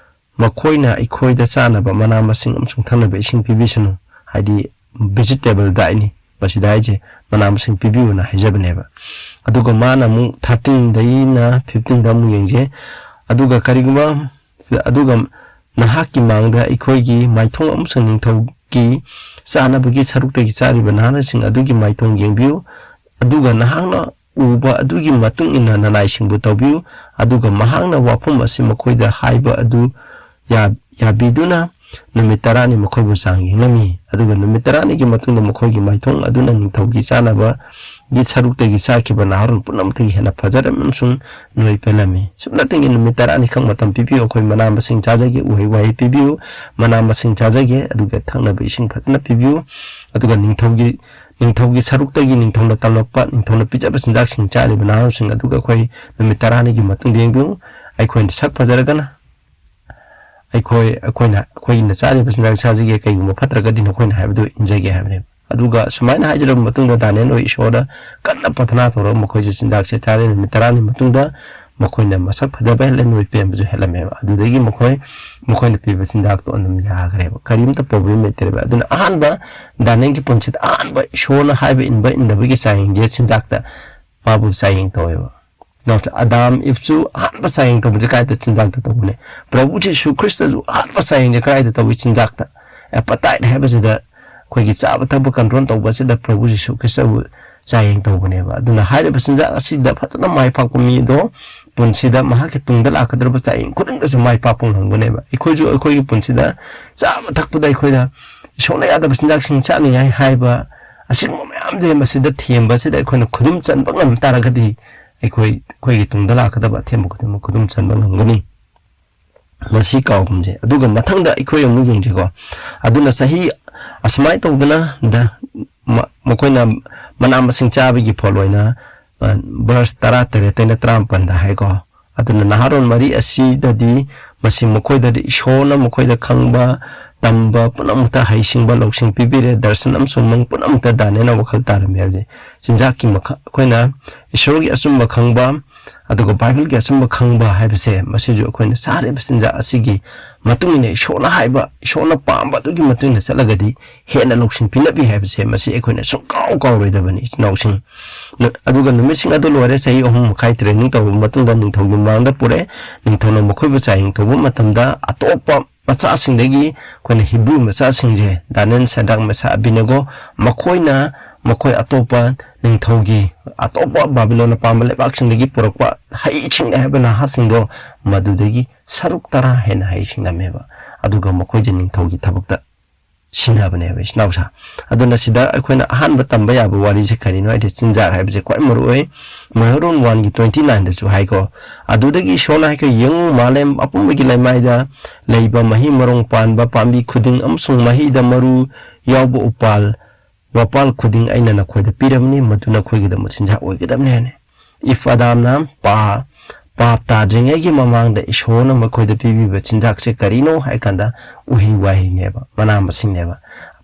ꯃꯈꯣꯏꯅ ꯑꯩꯈꯣꯏꯗ ꯆꯥꯅꯕ ꯃꯅꯥ ꯃꯁꯤꯡ ꯑꯃꯁꯨꯡ ꯊꯛꯅꯕ ꯏꯁꯤꯡ ꯄꯤꯕꯤꯁꯅꯨ, ꯍꯥꯏꯗꯤ vegetable dietꯅꯤ ꯃꯁꯤꯗ ꯍꯥꯏꯁꯦ, ꯃꯅꯥ ꯃꯁꯤꯡ ꯄꯤꯕꯤꯌꯨꯅ ꯍꯥꯏꯖꯕꯅꯦꯕ꯫ ꯑꯗꯨꯒ ꯃꯥꯅ ꯑꯃꯨꯛ thirteenꯗꯒꯤꯅ fifteenꯗ ꯑꯃꯨꯛ ꯌꯦꯡꯁꯦ꯫ ꯑꯗꯨꯒ ꯀꯔꯤꯒꯨꯝꯕ, ꯑꯗꯨꯒ ꯅꯍꯥꯛꯀꯤ ꯃꯥꯡꯗ ꯑꯩꯈꯣꯏꯒꯤ ꯃꯥꯏꯊꯣꯡ ꯑꯃꯁꯨꯡ ꯅꯤꯡꯊꯧꯒꯤ ꯆꯥꯅꯕꯒꯤ ꯁꯔꯨꯛꯇꯒꯤ ꯆꯥꯔꯤꯕ ꯅꯍꯥꯁꯤꯡ ꯑꯗꯨꯒꯤ ꯃꯥꯏꯊꯣꯡ ꯌꯦꯡꯕꯤꯌꯨ, ꯑꯗꯨꯒ ꯅꯍꯥꯛꯅ ꯎꯕ ꯑꯗꯨꯒꯤ ꯃꯇꯨꯡ ꯏꯟꯅ ꯅꯅꯥꯏꯁꯤꯡꯕꯨ ꯇꯧꯕꯤꯌꯨ, ꯑꯗꯨꯒ ꯃꯍꯥꯛꯅ ꯋꯥꯐꯝ ꯑꯁꯤ ꯃꯈꯣꯏꯗ ꯍꯥꯏꯕ ꯑꯗꯨ ꯌꯥ-, ꯌꯥꯕꯤꯗꯨꯅ ꯅꯨꯃꯤꯠ ꯇꯔꯥꯅꯤ ꯃꯈꯣꯏꯕꯨ ꯆꯥꯡ ꯌꯦꯡꯂꯝꯃꯤ꯫ ꯑꯗꯨꯒ ꯅꯨꯃꯤꯠ ꯇꯔꯥꯅꯤꯒꯤ ꯃꯇꯨꯡꯗ ꯃꯈꯣꯏꯒꯤ ꯃꯥꯏꯊꯣꯡ ꯑꯗꯨꯅ ꯅꯤꯡꯊꯧꯒꯤ ꯆꯥꯅꯕꯒꯤ ꯁꯔꯨꯛꯇꯒꯤ ꯆꯥꯈꯤꯕ ꯅꯍꯥꯔꯣꯜ ꯄꯨꯝꯅꯃꯛꯇꯒꯤ ꯍꯦꯟꯅ ꯐꯖꯔꯝꯃꯤ ꯑꯃꯁꯨꯡ ꯅꯣꯏ ꯄꯦꯜꯂꯝꯃꯤ꯫ ꯁꯨꯞꯅꯇꯒꯤ ꯅꯨꯃꯤꯠ ꯇꯔꯥꯅꯤꯈꯛ ꯃꯇꯝ ꯄꯤꯕꯤꯌꯨ, ꯑꯩꯈꯣꯏ ꯃꯅꯥ ꯃꯁꯤꯡ ꯆꯥꯖꯒꯦ, ꯎꯍꯩ ꯋꯥꯍꯩ ꯄꯤꯕꯤꯌꯨ, ꯃꯅꯥ ꯃꯁꯤꯡ ꯆꯥꯖꯒꯦ, ꯑꯗꯨꯒ ꯊꯛꯅꯕ ꯏꯁꯤꯡ ꯐꯖꯅ ꯄꯤꯕꯤꯌꯨ, ꯑꯗꯨꯒ ꯅꯤꯡꯊꯧꯒꯤ, ꯅꯤꯡꯊꯧꯒꯤ ꯁꯔꯨꯛꯇꯒꯤ ꯅꯤꯡꯊꯧꯅ ꯇꯝꯂꯛꯄ, ꯅꯤꯡꯊꯧꯅ ꯄꯤꯖꯕ ꯆꯤꯟꯖꯥꯛꯁꯤꯡ ꯆꯥꯔꯤꯕ ꯅꯍꯥꯔꯣꯜꯁꯤꯡ ꯑꯗꯨꯒ ꯑꯩꯈꯣꯏ ꯅꯨꯃꯤꯠ ꯇꯔꯥꯅꯤꯒꯤ ꯃꯇꯨꯡꯗ ꯌꯦꯡꯕꯤꯌꯨ꯫ ꯑꯩꯈꯣꯏꯅ ꯁꯛ ꯐꯖꯔꯒꯅ ꯑꯩꯈꯣꯏ, ꯑꯩꯈꯣꯏꯅ, ꯑꯩꯈꯣꯏꯅ ꯆꯥꯔꯤꯕ ꯆꯤꯟꯖꯥꯛ ꯆꯥꯖꯒꯦ, ꯀꯩꯒꯨꯝꯕ ꯐꯠꯇ꯭ꯔꯒꯗꯤ ꯅꯈꯣꯏꯅ ꯍꯥꯏꯕꯗꯨ ꯏꯟꯖꯒꯦ ꯍꯥꯏꯕꯅꯦꯕ꯫ ꯑꯗꯨꯒ ꯁꯨꯃꯥꯏꯅ ꯍꯥꯏꯖꯔꯕ ꯃꯇꯨꯡꯗ ꯗꯥꯅꯤꯌꯦꯜ ꯍꯣꯏ ꯏꯁꯣꯔꯗ ꯀꯟꯅ ꯄ꯭ꯔꯊꯅꯥ ꯇꯧꯔꯒ ꯃꯈꯣꯏꯁꯦ ꯆꯤꯟꯖꯥꯛꯁꯦ ꯆꯥꯔꯦ꯫ ꯅꯨꯃꯤꯠ ꯇꯔꯥꯅꯤ ꯃꯇꯨꯡꯗ ꯃꯈꯣꯏꯅ ꯃꯁꯛ ꯐꯖꯕ ꯍꯦꯜꯂꯦ, ꯅꯣꯏ ꯄꯦꯟꯕꯁꯨ ꯍꯦꯜꯂꯝꯃꯦꯕ꯫ ꯑꯗꯨꯗꯒꯤ ꯃꯈꯣꯏ, ꯃꯈꯣꯏꯅ ꯄꯤꯕ ꯆꯤꯟꯖꯥꯛꯇꯣ ꯑꯗꯨꯝ ꯌꯥꯈ꯭ꯔꯦꯕ, ꯀꯔꯤꯝꯇ problem ꯂꯩꯇ꯭ꯔꯦꯕ꯫ ꯑꯗꯨꯅ ꯑꯍꯥꯟꯕ ꯗꯥꯅꯤꯌꯦꯜꯒꯤ ꯄꯨꯟꯁꯤꯗ ꯑꯍꯥꯟꯕ ꯏꯁꯣꯔꯅ ꯍꯥꯏꯕ ꯏꯟꯕ ꯏꯟꯗꯕꯒꯤ ꯆꯥꯡꯌꯦꯡꯁꯦ ꯆꯤꯟꯖꯥꯛꯇ ꯃꯥꯕꯨ ꯆꯥꯡꯌꯦꯡ ꯇꯧꯋꯦꯕ꯫ ꯅꯠꯇ꯭ꯔ ꯑꯗꯥꯝ ꯏꯞꯁꯨ ꯑꯍꯥꯟꯕ ꯆꯥꯡꯌꯦꯡ ꯇꯧꯕꯁꯦ ꯀꯥꯏꯗ ꯆꯤꯟꯖꯥꯛꯇ ꯇꯧꯕꯅꯦ? ꯄ꯭ꯔꯚꯨ ꯖꯤꯁꯨ ꯈ꯭ꯔꯤꯁꯇꯁꯨ ꯑꯍꯥꯟꯕ ꯆꯥꯡꯌꯦꯡꯁꯦ ꯀꯥꯏꯗ ꯇꯧꯏ? ꯆꯤꯟꯖꯥꯛꯇ꯫ Appetite ꯍꯥꯏꯕꯁꯤꯗ ꯑꯩꯈꯣꯏꯒꯤ ꯆꯥꯕ ꯊꯛꯄ control ꯇꯧꯕꯁꯤꯗ ꯄ꯭ꯔꯚꯨ ꯖꯤꯁꯨ ꯈ꯭ꯔꯤꯁꯇꯕꯨ ꯆꯥꯡꯌꯦꯡ ꯇꯧꯕꯅꯦꯕ꯫ ꯑꯗꯨꯅ ꯍꯥꯏꯔꯤꯕ ꯆꯤꯟꯖꯥꯛ ꯑꯁꯤꯗ ꯐꯖꯅ ꯃꯥꯏ ꯄꯥꯛꯄ ꯃꯤꯗꯣ ꯄꯨꯟꯁꯤꯗ ꯃꯍꯥꯛꯀꯤ ꯇꯨꯡꯗ ꯂꯥꯛꯀꯗꯧꯔꯤꯕ ꯆꯥꯡꯌꯦꯡ ꯈꯨꯗꯤꯡꯗꯁꯨ ꯃꯥꯏ ꯄꯥꯛꯄ ꯉꯝꯒꯅꯦꯕ꯫ ꯑꯩꯈꯣꯏꯁꯨ ꯑꯩꯈꯣꯏꯒꯤ ꯄꯨꯟꯁꯤꯗ ꯆꯥꯕ ꯊꯛꯄꯗ ꯑꯩꯈꯣꯏꯅ ꯏꯁꯣꯔꯅ ꯌꯥꯗꯕ ꯆꯤꯟꯖꯥꯛꯁꯤꯡ ꯆꯥꯅꯤꯡꯉꯥꯏ ꯍꯥꯏꯕ ꯑꯁꯤꯒꯨꯝꯕ ꯃꯌꯥꯝꯁꯦ ꯃꯁꯤꯗ ꯊꯦꯝꯕꯁꯤꯗ ꯑꯩꯈꯣꯏꯅ ꯈꯨꯗꯨꯝ ꯆꯟꯕ ꯉꯝ ꯇꯥꯔꯒꯗꯤ ꯑꯩꯈꯣꯏ, ꯑꯩꯈꯣꯏꯒꯤ ꯇꯨꯡꯗ ꯂꯥꯛꯀꯗꯕ ꯑꯊꯦꯝꯕ ꯈꯨꯗꯤꯡꯃꯛ ꯈꯨꯗꯨꯝ ꯆꯟꯕ ꯉꯝꯒꯅꯤ꯫ ꯃꯁꯤ ꯀꯥꯎꯒꯨꯝꯁꯦ꯫ ꯑꯗꯨꯒ ꯃꯊꯪꯗ ꯑꯩꯈꯣꯏ ꯑꯃꯨꯛ ꯌꯦꯡꯁꯤꯀꯣ꯫ ꯑꯗꯨꯅ ꯆꯍꯤ ꯑꯁꯨꯃꯥꯏꯅ ꯇꯧꯗꯅ ꯗ-, ꯃ-, ꯃꯈꯣꯏꯅ ꯃꯅꯥ ꯃꯁꯤꯡ ꯆꯥꯕꯒꯤ ꯐꯣꯜ ꯑꯣꯏꯅ, ꯑ, verse ꯇꯔꯥꯇꯔꯦꯠꯇꯩꯅ ꯇꯔꯥꯃꯥꯄꯟꯗ ꯍꯥꯏꯀꯣ꯫ ꯑꯗꯨꯅ ꯅꯍꯥꯔꯣꯜ ꯃꯔꯤ ꯑꯁꯤꯗꯗꯤ ꯃꯁꯤ ꯃꯈꯣꯏꯗꯗꯤ ꯏꯁꯣꯔꯅ ꯃꯈꯣꯏꯗ ꯈꯪꯕ, ꯇꯝꯕ ꯄꯨꯝꯅꯃꯛꯇ ꯍꯩꯁꯤꯡꯕ ꯂꯧꯁꯤꯡ ꯄꯤꯕꯤꯔꯦ, ꯗꯔꯁꯟ ꯑꯃꯁꯨꯡ ꯃꯪ ꯄꯨꯝꯅꯃꯛꯇ ꯗꯥꯅꯤꯌꯦꯜꯅ ꯋꯥꯈꯜ ꯇꯥꯔꯝꯃꯤ ꯍꯥꯏꯕꯁꯦ꯫ ꯆꯤꯟꯖꯥꯛꯀꯤ ꯃꯈ-, ꯑꯩꯈꯣꯏꯅ ꯏꯁꯣꯔꯒꯤ ꯑꯆꯨꯝꯕ ꯈꯪꯕ, ꯑꯗꯨꯒ ꯕꯥꯏꯕꯜꯒꯤ ꯑꯆꯨꯝꯕ ꯈꯪꯕ ꯍꯥꯏꯕꯁꯦ, ꯃꯁꯤꯁꯨ ꯑꯩꯈꯣꯏꯅ ꯆꯥꯔꯤꯕ ꯆꯤꯟꯖꯥꯛ ꯑꯁꯤꯒꯤ ꯃꯇꯨꯡ ꯏꯟꯅ, ꯏꯁꯣꯔꯅ ꯍꯥꯏꯕ, ꯏꯁꯣꯔꯅ ꯄꯥꯝꯕ ꯑꯗꯨꯒꯤ ꯃꯇꯨꯡ ꯏꯟꯅ ꯆꯠꯂꯒꯗꯤ ꯍꯦꯟꯅ ꯂꯧꯁꯤꯡ ꯄꯤꯅꯕꯤ ꯍꯥꯏꯕꯁꯦ, ꯃꯁꯤ ꯑꯩꯈꯣꯏꯅ ꯁꯨꯡꯀꯥꯎ ꯀꯥꯎꯔꯣꯏꯗꯕꯅꯤ, ꯏꯆꯤꯟ ꯏꯅꯥꯎꯁꯤꯡ꯫ ꯅ-, ꯑꯗꯨꯒ ꯅꯨꯃꯤꯠꯁꯤꯡ ꯑꯗꯨ ꯂꯣꯏꯔꯦ, ꯆꯍꯤ ꯑꯍꯨꯝ ꯃꯈꯥꯏ training ꯇꯧꯔꯕ ꯃꯇꯨꯡꯗ ꯅꯤꯡꯊꯧꯒꯤ ꯃꯥꯡꯗ ꯄꯨꯔꯛꯑꯦ꯫ ꯅꯤꯡꯊꯧꯅ ꯃꯈꯣꯏꯕꯨ ꯆꯥꯌꯦꯡ ꯇꯧꯕ ꯃꯇꯝꯗ ꯑꯇꯣꯞꯄ ꯃꯆꯥꯁꯤꯡꯗꯒꯤ, ꯑꯩꯈꯣꯏꯅ ꯍꯤꯕ꯭ꯔꯨ ꯃꯆꯥꯁꯤꯡꯁꯦ, ꯗꯥꯅꯤꯌꯦꯜ, ꯁꯗ꯭ꯔꯛ, ꯃꯦꯁꯥꯛ, ꯑꯕꯦꯗꯅꯦꯒꯣ, ꯃꯈꯣꯏꯅ, ꯃꯈꯣꯏ ꯑꯇꯣꯞꯄ ꯅꯤꯡꯊꯧꯒꯤ, ꯑꯇꯣꯞꯄ ꯕꯥꯕꯤꯂꯣꯟꯅ ꯄꯥꯟꯕ ꯂꯩꯕꯥꯛꯁꯤꯡꯗꯒꯤ ꯄꯨꯔꯛꯄ ꯍꯩꯁꯤꯡꯅ ꯍꯥꯏꯕ ꯅꯍꯥꯁꯤꯡꯗꯣ, ꯃꯗꯨꯗꯒꯤ ꯁꯔꯨꯛ ꯇꯔꯥ ꯍꯦꯟꯅ ꯍꯩꯁꯤꯡꯂꯝꯃꯦꯕ꯫ ꯑꯗꯨꯒ ꯃꯈꯣꯏꯁꯦ ꯅꯤꯡꯊꯧꯒꯤ ꯊꯕꯛꯇ ꯁꯤꯟꯅꯕꯅꯦꯕ, ꯏꯆꯤꯟ ꯏꯅꯥꯎꯁꯥ꯫ ꯑꯗꯨꯅ ꯁꯤꯗ ꯑꯩꯈꯣꯏꯅ ꯑꯍꯥꯟꯕ ꯇꯝꯕ ꯌꯥꯕ ꯋꯥꯔꯤꯁꯦ ꯀꯔꯤꯅꯣ ꯍꯥꯏꯗꯤ, ꯆꯤꯟꯖꯥꯛ ꯍꯥꯏꯕꯁꯦ ꯈ꯭ꯋꯥꯏ ꯃꯔꯨ ꯑꯣꯏ꯫ ꯃꯍꯩꯔꯣꯟ one ꯒꯤ twenty nine ꯗꯁꯨ ꯍꯥꯏꯀꯣ, "ꯑꯗꯨꯗꯒꯤ ꯏꯁꯣꯔꯅ ꯍꯥꯏꯈꯣ, ꯌꯦꯡꯉꯨ, ꯃꯥꯂꯦꯝ ꯑꯄꯨꯝꯕꯒꯤ ꯂꯩꯃꯥꯏꯗ ꯂꯩꯕ ꯃꯍꯩ ꯃꯔꯣꯡ ꯄꯥꯟꯕ ꯄꯥꯝꯕꯤ ꯈꯨꯗꯤꯡ ꯑꯃꯁꯨꯡ ꯃꯍꯩꯗ ꯃꯔꯨ ꯌꯥꯎꯕ ꯎꯄꯥꯜ ꯋꯥꯄꯥꯜ ꯈꯨꯗꯤꯡ ꯑꯩꯅ ꯅꯈꯣꯏꯗ ꯄꯤꯔꯕꯅꯤ, ꯃꯗꯨ ꯅꯈꯣꯏꯒꯤꯗꯃꯛ ꯆꯤꯟꯖꯥꯛ ꯑꯣꯏꯒꯗꯕꯅꯤ" ꯍꯥꯏꯅ꯫ ꯏꯐ ꯑꯗꯥꯝꯅ ꯄꯥ-, ꯄꯥꯞ ꯇꯥꯗ꯭ꯔꯤꯉꯩꯒꯤ ꯃꯃꯥꯡꯗ ꯏꯁꯣꯔꯅ ꯃꯈꯣꯏꯗ ꯄꯤꯕꯤꯕ ꯆꯤꯟꯖꯥꯛꯁꯦ ꯀꯔꯤꯅꯣ ꯍꯥꯏ ꯀꯥꯟꯗ, ꯎꯍꯩ ꯋꯥꯍꯩꯅꯦꯕ, ꯃꯅꯥ ꯃꯁꯤꯡꯅꯦꯕ꯫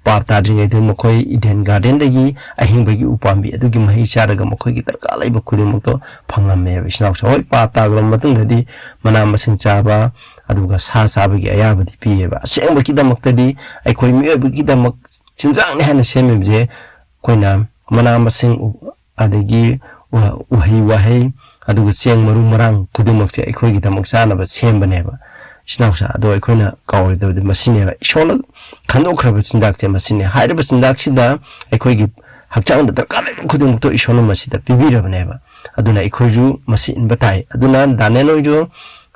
ꯄꯥꯞ ꯇꯥꯗ꯭ꯔꯤꯉꯩꯗ ꯃꯈꯣꯏ ꯏꯗꯦꯟ ꯒꯥꯔꯗꯦꯟꯗꯒꯤ ꯑꯍꯤꯡꯕꯒꯤ ꯎꯄꯥꯝꯕꯤ ꯑꯗꯨꯒꯤ ꯃꯍꯩ ꯆꯥꯔꯒ ꯃꯈꯣꯏꯒꯤ ꯗꯔꯀꯥꯔ ꯂꯩꯕ ꯈꯨꯗꯤꯡꯃꯛꯇꯣ ꯐꯪꯉꯝꯃꯦꯕ, ꯏꯆꯤꯟ ꯏꯅꯥꯎꯁꯦ꯫ ꯍꯣꯏ, ꯄꯥꯞ ꯇꯥꯈ꯭ꯔꯕ ꯃꯇꯨꯡꯗꯗꯤ ꯃꯅꯥ ꯃꯁꯤꯡ ꯆꯥꯕ, ꯑꯗꯨꯒ ꯁꯥ ꯆꯥꯕꯒꯤ ꯑꯌꯥꯕꯗꯤ ꯄꯤꯌꯦꯕ꯫ ꯑꯁꯦꯡꯕꯒꯤꯗꯃꯛꯇꯗꯤ, ꯑꯩꯈꯣꯏ ꯃꯤꯑꯣꯏꯕꯒꯤꯗꯃꯛ ꯆꯤꯟꯖꯥꯛꯅꯤ ꯍꯥꯏꯅ ꯁꯦꯝꯃꯤꯕꯁꯦ, ꯑꯩꯈꯣꯏꯅ ꯃꯅꯥ ꯃꯁꯤꯡ, ꯎ-, ꯑꯗꯒꯤ ꯎ-, ꯎꯍꯩ ꯋꯥꯍꯩ, ꯑꯗꯨꯒ ꯆꯦꯡ, ꯃꯔꯨ ꯃꯔꯥꯡ ꯈꯨꯗꯤꯡꯃꯛꯁꯦ ꯑꯩꯈꯣꯏꯒꯤꯗꯃꯛ ꯆꯥꯅꯕ ꯁꯦꯝꯕꯅꯦꯕ, ꯏꯆꯤꯟ ꯏꯅꯥꯎꯁꯦ꯫ ꯑꯗꯣ ꯑꯩꯈꯣꯏꯅ ꯀꯥꯎꯔꯣꯏꯗꯕꯗꯤ ꯃꯁꯤꯅꯦꯕ, ꯏꯁꯣꯔꯅ ꯈꯟꯗꯣꯛꯈ꯭ꯔꯕ ꯆꯤꯟꯖꯥꯛꯁꯦ ꯃꯁꯤꯅꯦ꯫ ꯍꯥꯏꯔꯤꯕ ꯆꯤꯟꯖꯥꯛꯁꯤꯗ ꯑꯩꯈꯣꯏꯒꯤ ꯍꯛꯆꯥꯡꯗ ꯗꯔꯀꯥꯔ ꯂꯩꯕ ꯈꯨꯗꯤꯡꯃꯛꯇꯣ ꯏꯁꯣꯔꯅ ꯃꯁꯤꯗ ꯄꯤꯕꯤꯔꯕꯅꯦꯕ꯫ ꯑꯗꯨꯅ ꯑꯩꯈꯣꯏꯁꯨ ꯃꯁꯤ ꯏꯟꯕ ꯇꯥꯏ꯫ ꯑꯗꯨꯅ ꯗꯥꯅꯤꯌꯦꯜ ꯍꯣꯏꯁꯨ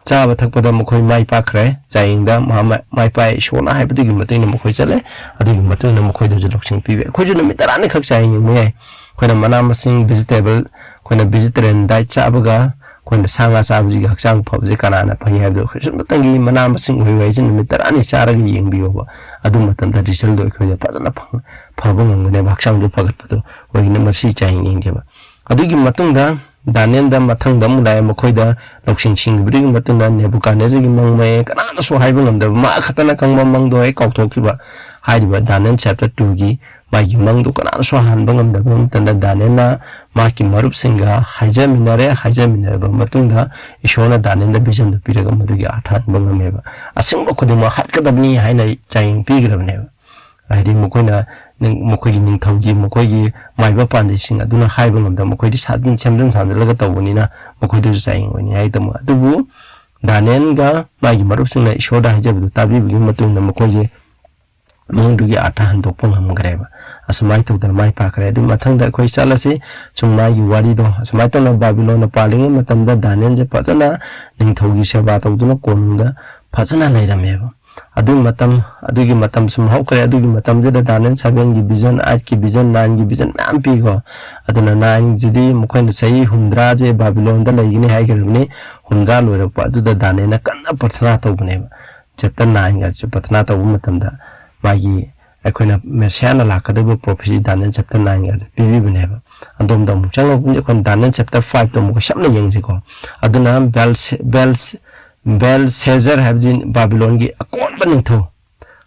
ꯆꯥꯕ ꯊꯛꯄꯗ ꯃꯈꯣꯏ ꯃꯥꯏ ꯄꯥꯛꯈ꯭ꯔꯦ, ꯆꯥꯌꯦꯡꯗ ꯃꯍꯥ-, ꯃꯥꯏ ꯄꯥꯛꯑꯦ꯫ ꯏꯁꯣꯔꯅ ꯍꯥꯏꯕꯗꯨꯒꯤ ꯃꯇꯨꯡ ꯏꯟꯅ ꯃꯈꯣꯏ ꯆꯠꯂꯦ, ꯑꯗꯨꯒꯤ ꯃꯇꯨꯡ ꯏꯟꯅ ꯃꯈꯣꯏꯗꯁꯨ ꯂꯧꯁꯤꯡ ꯄꯤꯕꯤ꯫ ꯑꯩꯈꯣꯏꯁꯨ ꯅꯨꯃꯤꯠ ꯇꯔꯥꯅꯤꯈꯛ ꯆꯥꯌꯦꯡ ꯌꯦꯡꯕ ꯌꯥꯏ꯫ ꯑꯩꯈꯣꯏꯅ ꯃꯅꯥ ꯃꯁꯤꯡ, vegetable, ꯑꯩꯈꯣꯏꯅ vegetarian diet ꯆꯥꯕꯒ ꯑꯩꯈꯣꯏꯅ ꯁꯥ ꯉꯥ ꯆꯥꯕꯁꯤꯒꯤ ꯍꯛꯆꯥꯡ ꯐꯕꯁꯦ ꯀꯅꯥꯅ ꯐꯩ ꯍꯥꯏꯕꯗꯣ, ꯑꯩꯈꯣꯏ ꯁꯨꯞꯅꯇꯪꯒꯤ ꯃꯅꯥ ꯃꯁꯤꯡ, ꯎꯍꯩ ꯋꯥꯍꯩꯁꯦ ꯅꯨꯃꯤꯠ ꯇꯔꯥꯅꯤ ꯆꯥꯔꯒ ꯌꯦꯡꯕꯤꯌꯣꯕ꯫ ꯑꯗꯨ ꯃꯇꯝꯗ resultꯗꯣ ꯑꯩꯈꯣꯏꯗ ꯐꯖꯅ ꯐꯪ-, ꯐꯕ ꯉꯝꯒꯅꯦꯕ, ꯍꯛꯆꯥꯡꯗꯣ ꯐꯒꯠꯄꯗꯣ꯫ ꯑꯩꯈꯣꯏꯒꯤꯅ ꯃꯁꯤ ꯆꯥꯌꯦꯡ ꯌꯦꯡꯒꯦꯕ꯫ ꯑꯗꯨꯒꯤ ꯃꯇꯨꯡꯗ ꯗꯥꯅꯤꯌꯦꯜꯗ ꯃꯊꯪꯗ ꯑꯃꯨꯛ ꯂꯥꯛꯑꯦ, ꯃꯈꯣꯏꯗ ꯂꯧꯁꯤꯡ ꯁꯤꯡꯕꯗꯒꯤ ꯃꯇꯨꯡꯗ ꯅꯦꯕꯨꯀꯥꯗꯅꯦꯖꯔꯒꯤ ꯃꯪ ꯃꯌꯦꯛ ꯀꯅꯥꯅꯁꯨ ꯍꯥꯏꯕ ꯉꯝꯗꯕ, ꯃꯥ ꯈꯛꯇꯅ ꯈꯪꯕ ꯃꯪꯗꯣ ꯍꯦꯛ ꯀꯥꯎꯊꯣꯛꯈꯤꯕ꯫ ꯍꯥꯏꯔꯤꯕ ꯗꯥꯅꯤꯌꯦꯜ chapter twoꯒꯤ ꯃꯥꯒꯤ ꯃꯪꯗꯨ ꯀꯅꯥꯅꯁꯨ ꯍꯥꯟꯕ ꯉꯝꯗꯕ ꯃꯇꯝꯗ ꯗꯥꯅꯤꯌꯦꯜꯅ ꯃꯍꯥꯛꯀꯤ ꯃꯔꯨꯞꯁꯤꯡꯒ ꯍꯥꯏꯖꯃꯤꯟꯅꯔꯦ꯫ ꯍꯥꯏꯖꯃꯤꯟꯅꯔꯕ ꯃꯇꯨꯡꯗ ꯏꯁꯣꯔꯅ ꯗꯥꯅꯤꯌꯦꯜꯗ ꯚꯤꯖꯟꯗꯨ ꯄꯤꯔꯒ ꯃꯗꯨꯒꯤ ꯑꯥꯔꯊ ꯍꯟꯕ ꯉꯝꯃꯦꯕ꯫ ꯑꯁꯦꯡꯕ ꯈꯨꯗꯤꯡꯃꯛ ꯍꯥꯠꯀꯗꯕꯅꯤ ꯍꯥꯏꯅ ꯆꯥꯌꯦꯡ ꯄꯤꯈ꯭ꯔꯕꯅꯦꯕ꯫ ꯍꯥꯏꯗꯤ ꯃꯈꯣꯏꯅ ꯅꯤꯡ-, ꯃꯈꯣꯏꯒꯤ ꯅꯤꯡꯊꯧꯒꯤ, ꯃꯈꯣꯏꯒꯤ ꯃꯥꯏꯕ ꯄꯥꯟꯖꯤꯁꯤꯡ ꯑꯗꯨꯅ ꯍꯥꯏꯕ ꯉꯝꯗꯕ, ꯃꯈꯣꯏꯗꯤ ꯁꯥꯖꯤꯟ ꯁꯦꯝꯖꯤꯟ ꯁꯥꯖꯤꯜꯂꯒ ꯇꯧꯕꯅꯤꯅ ꯃꯈꯣꯏꯗꯁꯨ ꯆꯥꯌꯦꯡ ꯑꯣꯏꯅꯤ ꯍꯥꯏ ꯇꯥꯃꯣ꯫ ꯑꯗꯨꯕꯨ ꯗꯥꯅꯤꯌꯦꯜꯒ ꯃꯥꯒꯤ ꯃꯔꯨꯞꯁꯤꯡꯅ ꯏꯁꯣꯔꯗ ꯍꯥꯏꯖꯕꯗꯨ ꯇꯥꯕꯤꯕꯒꯤ ꯃꯇꯨꯡꯗ ꯃꯈꯣꯏꯁꯦ ꯃꯪꯗꯨꯒꯤ ꯑꯥꯔꯊ ꯍꯟꯗꯣꯛꯄ ꯉꯝꯈ꯭ꯔꯦꯕ꯫ ꯑꯁꯨꯃꯥꯏꯅ ꯇꯧꯗꯅ ꯃꯥꯏ ꯄꯥꯛꯈ꯭ꯔꯦ꯫ ꯑꯗꯨꯒꯤ ꯃꯊꯪꯗ ꯑꯩꯈꯣꯏ ꯆꯠꯂꯁꯤ꯫ ꯁꯨꯝ ꯃꯥꯒꯤ ꯋꯥꯔꯤꯗꯣ ꯑꯁꯨꯃꯥꯏꯅ ꯇꯧꯅ ꯕꯥꯕꯤꯂꯣꯟꯅ ꯄꯥꯜꯂꯤꯉꯩ ꯃꯇꯝꯗ ꯗꯥꯅꯤꯌꯦꯜꯁꯦ ꯐꯖꯅ ꯅꯤꯡꯊꯧꯒꯤ ꯁꯦꯕꯥ ꯇꯧꯗꯨꯅ ꯀꯣꯅꯨꯡꯗ ꯐꯖꯅ ꯂꯩꯔꯝꯃꯦꯕ꯫ ꯑꯗꯨꯒꯤ ꯃꯇꯝ, ꯑꯗꯨꯒꯤ ꯃꯇꯝ ꯁꯨꯝ ꯍꯧꯈ꯭ꯔꯦ꯫ ꯑꯗꯨꯒꯤ ꯃꯇꯝꯗꯨꯗ ꯗꯥꯅꯤꯌꯦꯜ sevenꯒꯤ vision, eightꯀꯤ vision, nineꯒꯤ vision ꯃꯌꯥꯝ ꯄꯤꯀꯣ꯫ ꯑꯗꯨꯅ nineꯁꯤꯗꯤ ꯃꯈꯣꯏꯅ ꯆꯍꯤ ꯍꯨꯝꯗ꯭ꯔꯥꯁꯦ ꯕꯥꯕꯤꯂꯣꯟꯗ ꯂꯩꯒꯅꯤ ꯍꯥꯏꯈ꯭ꯔꯕꯅꯤ꯫ ꯍꯨꯝꯗ꯭ꯔꯥ ꯂꯣꯏꯔꯛꯄ ꯑꯗꯨꯗ ꯗꯥꯅꯤꯌꯦꯜꯅ ꯀꯟꯅ ꯄ꯭ꯔꯊꯅꯥ ꯇꯧꯕꯅꯦꯕ꯫ Chapter nineꯒꯁꯦ ꯄ꯭ꯔꯊꯅꯥ ꯇꯧꯕ ꯃꯇꯝꯗ ꯃꯥꯒꯤ ꯑꯩꯈꯣꯏꯅ ꯃꯦꯁꯤꯌꯥꯅ ꯂꯥꯛꯀꯗꯧꯕ prophecy ꯗꯥꯅꯤꯌꯦꯜ chapter nineꯒꯁꯦ ꯄꯤꯕꯤꯕꯅꯦꯕ꯫ ꯑꯗꯣꯝꯗ ꯑꯃꯨꯛ ꯆꯪꯉꯛꯄꯗꯤ ꯑꯩꯈꯣꯏꯅ ꯗꯥꯅꯤꯌꯦꯜ chapter fiveꯇꯣ ꯑꯃꯨꯛ ꯁꯝꯅ ꯌꯦꯡꯁꯤꯀꯣ꯫ ꯑꯗꯨꯅ ꯕꯦꯜꯁꯦ-, ꯕꯦꯜꯁ-, ꯕꯦꯜꯁꯦꯖꯔ ꯍꯥꯏꯕꯁꯤ ꯕꯥꯕꯤꯂꯣꯟꯒꯤ ꯑꯀꯣꯟꯕ ꯅꯤꯡꯊꯧ,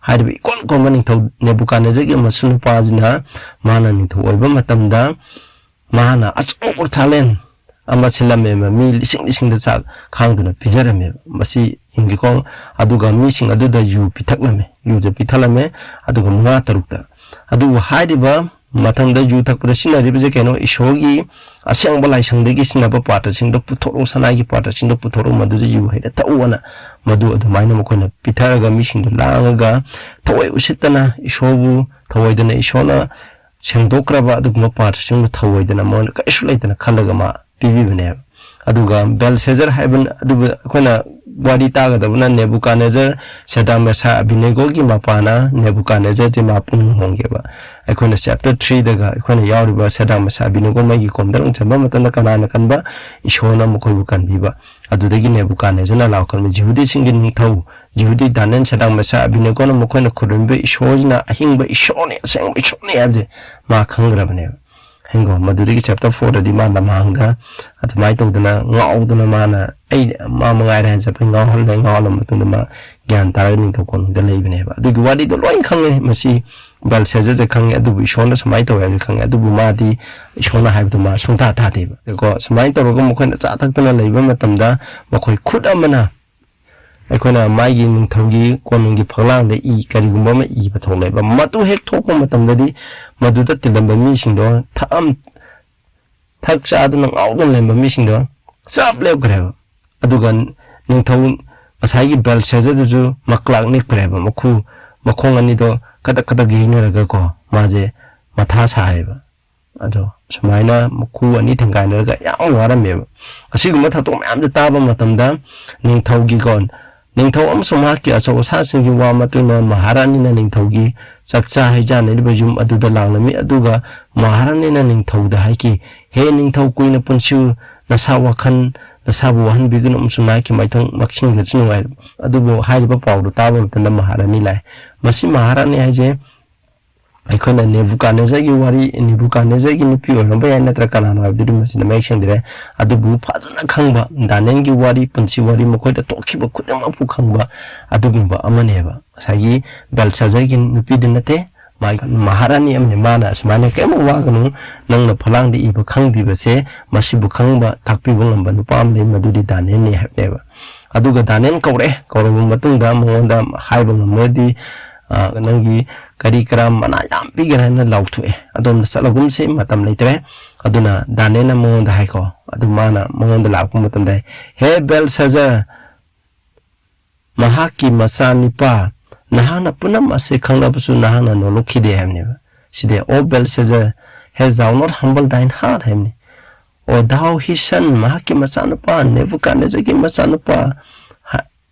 ꯍꯥꯏꯔꯤꯕ ꯏꯀꯣꯟ ꯀꯣꯟꯕ ꯅꯤꯡꯊꯧ ꯅꯦꯕꯨꯀꯥꯗꯅꯦꯖꯔꯒꯤ ꯃꯁꯨ ꯅꯨꯄꯥꯁꯤꯅ ꯃꯥꯅ ꯅꯤꯡꯊꯧ ꯑꯣꯏꯕ ꯃꯇꯝꯗ ꯃꯍꯥꯛꯅ ꯑꯆꯧꯕ ꯊꯥꯂꯦꯟ ꯑꯃ ꯁꯤꯜꯂꯝꯃꯦꯕ, ꯃꯤ ꯂꯤꯁꯤꯡ ꯂꯤꯁꯤꯡꯗ ꯆꯥꯛ ꯈꯥꯡꯗꯨꯅ ꯄꯤꯖꯔꯝꯃꯦꯕ꯫ ꯃꯁꯤ ꯌꯦꯡꯒꯦꯀꯣ꯫ ꯑꯗꯨꯒ ꯃꯤꯁꯤꯡ ꯑꯗꯨꯗ ꯌꯨ ꯄꯤꯊꯛꯂꯝꯃꯦ, ꯌꯨꯗ ꯄꯤꯊꯛꯂꯝꯃꯦ꯫ ꯑꯗꯨꯒ ꯃꯉꯥ ꯇꯔꯨꯛꯇ, ꯑꯗꯨꯕꯨ ꯍꯥꯏꯔꯤꯕ ꯃꯊꯪꯗ ꯌꯨ ꯊꯛꯄꯗ ꯁꯤꯖꯤꯟꯅꯔꯤꯕꯁꯦ ꯀꯩꯅꯣ? ꯏꯁꯣꯔꯒꯤ ꯑꯁꯦꯡꯕ ꯂꯥꯏꯁꯪꯗꯒꯤ ꯁꯤꯖꯤꯟꯅꯕ ꯄꯥꯇ꯭ꯔꯁꯤꯡꯗꯣ ꯄꯨꯊꯣꯔꯛꯎ, ꯁꯅꯥꯒꯤ ꯄꯥꯇ꯭ꯔꯁꯤꯡꯗꯣ ꯄꯨꯊꯣꯔꯛꯎ, ꯃꯗꯨꯗ ꯌꯨ ꯍꯩꯔ ꯊꯛꯎ ꯑꯅ ꯃꯗꯨ ꯑꯗꯨꯃꯥꯏꯅ ꯃꯈꯣꯏꯅ ꯄꯤꯊꯔꯒ ꯃꯤꯁꯤꯡꯗꯨ ꯂꯥꯡꯉꯒ ꯊꯑꯣꯏ ꯎꯁꯤꯠꯇꯅ ꯏꯁꯣꯔꯕꯨ ꯊꯑꯣꯏꯗꯅ ꯏꯁꯣꯔꯅ ꯁꯦꯡꯗꯣꯛꯈ꯭ꯔꯕ ꯑꯗꯨꯒꯨꯝꯕ ꯄꯥꯇ꯭ꯔꯁꯤꯡꯕꯨ ꯊꯑꯣꯏꯗꯅ ꯃꯉꯣꯟꯗ ꯀꯔꯤꯁꯨ ꯂꯩꯇꯅ ꯈꯜꯂꯒ ꯃꯥ ꯄꯤꯕꯤꯕꯅꯦꯕ꯫ ꯑꯗꯨꯒ ꯕꯦꯜꯁꯦꯖꯔ ꯍꯥꯏꯕ ꯑꯗꯨꯕꯨ ꯑꯩꯈꯣꯏꯅ ꯋꯥꯔꯤ ꯇꯥꯒꯗꯕꯅ ꯅꯦꯕꯨꯀꯥꯗꯅꯦꯖꯔ, ꯁꯦꯗ꯭ꯔꯥꯛ, ꯃꯦꯁꯥꯛ, ꯑꯕꯤꯗꯅꯦꯒꯣꯒꯤ ꯃꯄꯥꯅ ꯅꯦꯕꯨꯀꯥꯗꯅꯦꯖꯔꯁꯦ ꯃꯥ ꯄꯨꯛꯅꯤꯡ ꯍꯣꯡꯒꯦꯕ꯫ ꯑꯩꯈꯣꯏꯅ chapter threeꯗꯒ ꯑꯩꯈꯣꯏꯅ ꯌꯥꯎꯔꯤꯕ ꯁꯦꯗ꯭ꯔꯥꯛ, ꯃꯦꯁꯥꯛ, ꯑꯕꯤꯗꯅꯦꯒꯣ ꯃꯩꯒꯤ ꯀꯣꯝꯗ ꯂꯪꯁꯤꯟꯕ ꯃꯇꯝꯗ ꯀꯅꯥꯅ ꯀꯟꯕ? ꯏꯁꯣꯔꯅ ꯃꯈꯣꯏꯕꯨ ꯀꯟꯕꯤꯕ꯫ ꯑꯗꯨꯗꯒꯤ ꯅꯦꯕꯨꯀꯥꯗꯅꯦꯖꯔꯅ ꯂꯥꯎꯈꯠꯂꯝꯃꯤ, "ꯖꯤꯍꯨꯗꯤꯁꯤꯡꯒꯤ ꯅꯤꯡꯊꯧ, ꯖꯤꯍꯨꯗꯤ ꯗꯥꯅꯤꯌꯦꯜ, ꯁꯦꯗ꯭ꯔꯥꯛ, ꯃꯦꯁꯥꯛ, ꯑꯕꯤꯗꯅꯦꯒꯣꯅ ꯃꯈꯣꯏꯅ ꯈꯨꯔꯨꯝꯃꯤꯕ ꯏꯁꯣꯔꯁꯤꯅ ꯑꯍꯤꯡꯕ ꯏꯁꯣꯔꯅꯤ, ꯑꯁꯦꯡꯕ ꯏꯁꯣꯔꯅꯤ" ꯍꯥꯏꯕꯁꯦ ꯃꯥ ꯈꯪꯈ꯭ꯔꯕꯅꯦꯕ꯫ ꯍꯦꯡꯒꯣ꯫ ꯃꯗꯨꯗꯒꯤ ꯆꯦꯞꯇꯔ ꯐꯣꯔꯗꯗꯤ ꯃꯥ ꯂꯝꯍꯥꯡꯗ ꯑꯗꯨꯃꯥꯏꯅ ꯇꯧꯗꯅ ꯉꯥꯎꯗꯅ ꯃꯥꯅ ꯑꯩ ꯃꯥ ꯃꯉꯥꯏꯔꯦ ꯍꯥꯏꯅ ꯆꯠꯄꯩ ꯉꯥꯎꯍꯜꯂꯦ꯫ ꯉꯥꯎꯍꯜꯂ ꯃꯇꯨꯡꯗ ꯃꯥ ꯒ꯭ꯌꯥꯟ ꯇꯥꯔꯒ ꯅꯤꯡꯊꯧ ꯀꯣꯅꯨꯡꯗ ꯂꯩꯕꯅꯦꯕ꯫ ꯑꯗꯨꯒꯤ ꯋꯥꯔꯤꯗꯣ ꯂꯣꯏ ꯈꯪꯉꯦ꯫ ꯃꯁꯤ ꯕꯦꯜꯁꯦꯖꯔꯁꯦ ꯈꯪꯉꯦ, ꯑꯗꯨꯕꯨ ꯏꯁꯣꯔꯅ ꯁꯨꯃꯥꯏꯅ ꯇꯧꯋꯦ ꯍꯥꯏꯕꯁꯨ ꯈꯪꯉꯦ꯫ ꯑꯗꯨꯕꯨ ꯃꯥꯗꯤ ꯏꯁꯣꯔꯅ ꯍꯥꯏꯕꯗꯣ ꯃꯥ ꯁꯨꯡꯊꯥ ꯊꯥꯗꯦꯕ꯫ ꯀꯣ, ꯁꯨꯃꯥꯏꯅ ꯇꯧꯔꯒ ꯃꯈꯣꯏꯅ ꯆꯥ ꯊꯛꯇꯅ ꯂꯩꯕ ꯃꯇꯝꯗ ꯃꯈꯣꯏ ꯈꯨꯠ ꯑꯃꯅ ꯑꯩꯈꯣꯏꯅ ꯃꯥꯒꯤ ꯅꯤꯡꯊꯧꯒꯤ ꯀꯣꯅꯨꯡꯒꯤ ꯐꯛꯂꯥꯡꯗ ꯏ ꯀꯔꯤꯒꯨꯝꯕ ꯑꯃ ꯏꯕ ꯊꯣꯛꯂꯛꯑꯦꯕ꯫ ꯃꯗꯨ ꯍꯦꯛ ꯊꯣꯛꯄ ꯃꯇꯝꯗꯗꯤ ꯃꯗꯨꯗ ꯇꯤꯜꯂꯝꯕ ꯃꯤꯁꯤꯡꯗꯣ ꯊꯛꯑꯝ-, ꯊꯛ ꯆꯥꯗꯅ ꯉꯥꯎꯗꯨꯅ ꯂꯩꯔꯝꯕ ꯃꯤꯁꯤꯡꯗꯣ ꯆꯞ ꯂꯦꯞꯈ꯭ꯔꯦꯕ꯫ ꯑꯗꯨꯒ ꯅꯤꯡꯊꯧ ꯉꯁꯥꯏꯒꯤ ꯕꯦꯜꯁꯦꯖꯔꯗꯨꯁꯨ ꯃꯀ꯭ꯂꯥꯛ ꯅꯤꯛꯈ꯭ꯔꯦꯕ꯫ ꯃꯈꯨ, ꯃꯈꯣꯡ ꯑꯅꯤꯗꯣ ꯈꯇꯛ ꯈꯇꯛ ꯌꯩꯅꯔꯒꯀꯣ, ꯃꯥꯁꯦ ꯃꯊꯥ ꯁꯥꯏꯌꯦꯕ꯫ ꯑꯗꯣ ꯁꯨꯃꯥꯏꯅ ꯃꯈꯨ ꯑꯅꯤ ꯊꯦꯡꯒꯥꯏꯅꯔꯒ ꯌꯥꯝ ꯋꯥꯔꯝꯃꯦꯕ꯫ ꯑꯁꯤꯒꯨꯝꯕ ꯊꯧꯗꯣꯛ ꯃꯌꯥꯝꯁꯦ ꯇꯥꯕ ꯃꯇꯝꯗ ꯅꯤꯡꯊꯧꯒꯤꯀꯣ, ꯅꯤꯡꯊꯧ ꯑꯃꯁꯨꯡ ꯃꯍꯥꯛꯀꯤ ꯑꯆꯧ ꯑꯁꯥꯁꯤꯡꯒꯤ ꯋꯥ ꯃꯇꯨꯡ ꯏꯟꯅ ꯃꯍꯥꯔꯥꯅꯤꯅ ꯅꯤꯡꯊꯧꯒꯤ ꯆꯥꯛꯆꯥ ꯍꯩꯖꯥꯟꯅꯔꯤꯕ ꯌꯨꯝ ꯑꯗꯨꯗ ꯂꯥꯛꯂꯝꯃꯤ꯫ ꯑꯗꯨꯒ ꯃꯍꯥꯔꯥꯅꯤꯅ ꯅꯤꯡꯊꯧꯗ ꯍꯥꯏꯈꯤ, "ꯍꯦ ꯅꯤꯡꯊꯧ, ꯀꯨꯏꯅ ꯄꯨꯟꯁꯤꯌꯨ, ꯅꯁꯥ ꯋꯥꯈꯜ, ꯅꯁꯥꯕꯨ ꯋꯥꯍꯟꯕꯤꯒꯅꯨ ꯑꯃꯁꯨꯡ ꯅꯍꯥꯛꯀꯤ ꯃꯥꯏꯊꯣꯡ ꯃꯛꯁꯤꯟꯒꯁꯅꯨ" ꯍꯥꯏ꯫ ꯑꯗꯨꯕꯨ ꯍꯥꯏꯔꯤꯕ ꯄꯥꯎꯗꯨ ꯇꯥꯕ ꯃꯇꯝꯗ ꯃꯍꯥꯔꯥꯅꯤ ꯂꯥꯛꯑꯦ꯫ ꯃꯁꯤ ꯃꯍꯥꯔꯥꯅꯤ ꯍꯥꯏꯁꯦ ꯑꯩꯈꯣꯏꯅ ꯅꯦꯕꯨꯀꯥꯗꯅꯦꯖꯔꯒꯤ ꯋꯥꯔꯤ, ꯅꯦꯕꯨꯀꯥꯗꯅꯦꯖꯔꯒꯤ ꯅꯨꯄꯤ ꯑꯣꯏꯔꯝꯕ ꯌꯥꯏ, ꯅꯠꯇ꯭ꯔꯒ ꯀꯅꯥꯅꯣ ꯍꯥꯏꯕꯗꯨꯗꯤ ꯃꯁꯤꯗ ꯃꯌꯦꯛ ꯁꯦꯡꯗ꯭ꯔꯦ꯫ ꯑꯗꯨꯕꯨ ꯐꯖꯅ ꯈꯪꯕ, ꯗꯥꯅꯤꯌꯦꯜꯒꯤ ꯋꯥꯔꯤ, ꯄꯨꯟꯁꯤ ꯋꯥꯔꯤ, ꯃꯈꯣꯏꯗ ꯊꯣꯛꯈꯤꯕ ꯈꯨꯗꯤꯡꯃꯛꯄꯨ ꯈꯪꯕ ꯑꯗꯨꯒꯨꯝꯕ ꯑꯃꯅꯦꯕ꯫ ꯉꯁꯥꯏꯒꯤ ꯕꯦꯜꯁꯥꯖꯔꯒꯤ ꯅꯨꯄꯤꯗꯤ ꯅꯠꯇꯦ, ꯃꯥꯒꯤ ꯃꯍꯥꯔꯥꯅꯤ ꯑꯃꯅꯤ꯫ ꯃꯥꯅ ꯑꯁꯨꯃꯥꯏꯅ, "ꯀꯔꯤꯝ ꯋꯥꯒꯅꯨ, ꯅꯪꯅ ꯐꯛꯂꯥꯡꯗ ꯏꯕ ꯈꯪꯗ꯭ꯔꯤꯕꯁꯦ, ꯃꯁꯤꯕꯨ ꯈꯪꯕ, ꯇꯥꯛꯄꯤꯕ ꯉꯝꯕ ꯅꯨꯄꯥ ꯑꯃ ꯂꯩ, ꯃꯗꯨꯗꯤ ꯗꯥꯅꯤꯌꯦꯜꯅꯤ" ꯍꯥꯏꯕꯅꯦꯕ꯫ ꯑꯗꯨꯒ ꯗꯥꯅꯤꯌꯦꯜ ꯀꯧꯔꯛꯑꯦ, ꯀꯧꯔꯕ ꯃꯇꯨꯡꯗ ꯃꯉꯣꯟꯗ ꯍꯥꯏꯕ ꯉꯝꯃꯒꯗꯤ, ꯑ, ꯅꯪꯒꯤ ꯀꯔꯤ ꯀꯔꯥ ꯃꯅꯥ ꯌꯥꯝ ꯄꯤꯒꯅꯤ ꯍꯥꯏꯅ ꯂꯥꯎꯊꯣꯛꯑꯦ꯫ "ꯑꯗꯣꯝꯗ ꯆꯠꯂꯒꯨꯝꯁꯤ, ꯃꯇꯝ ꯂꯩꯇ꯭ꯔꯦ"꯫ ꯑꯗꯨꯅ ꯗꯥꯅꯤꯌꯦꯜꯅ ꯃꯉꯣꯟꯗ ꯍꯥꯏꯀꯣ, ꯑꯗꯨ ꯃꯥꯅ ꯃꯉꯣꯟꯗ ꯂꯥꯛꯄ ꯃꯇꯝꯗ, "ꯍꯦ ꯕꯦꯜꯁꯥꯖꯔ, ꯃꯍꯥꯛꯀꯤ ꯃꯆꯥꯅꯤꯄꯥ, ꯅꯍꯥꯛꯅ ꯄꯨꯝꯅꯃꯛ ꯑꯁꯤ ꯈꯪꯂꯕꯁꯨ ꯅꯍꯥꯛꯅ ꯅꯣꯂꯨꯛꯈꯤꯗꯦ" ꯍꯥꯏꯕꯅꯦꯕ꯫ ꯁꯤꯗꯤ, "O Belshazzar, hast thou not humbled thine heart?" ꯍꯥꯏꯕꯅꯤ꯫ "O thou his son, ꯃꯍꯥꯛꯀꯤ ꯃꯆꯥꯅꯨꯄꯥ, ꯅꯦꯕꯨꯀꯥꯗꯅꯦꯖꯔꯒꯤ ꯃꯆꯥꯅꯨꯄꯥ", ꯍꯥ-,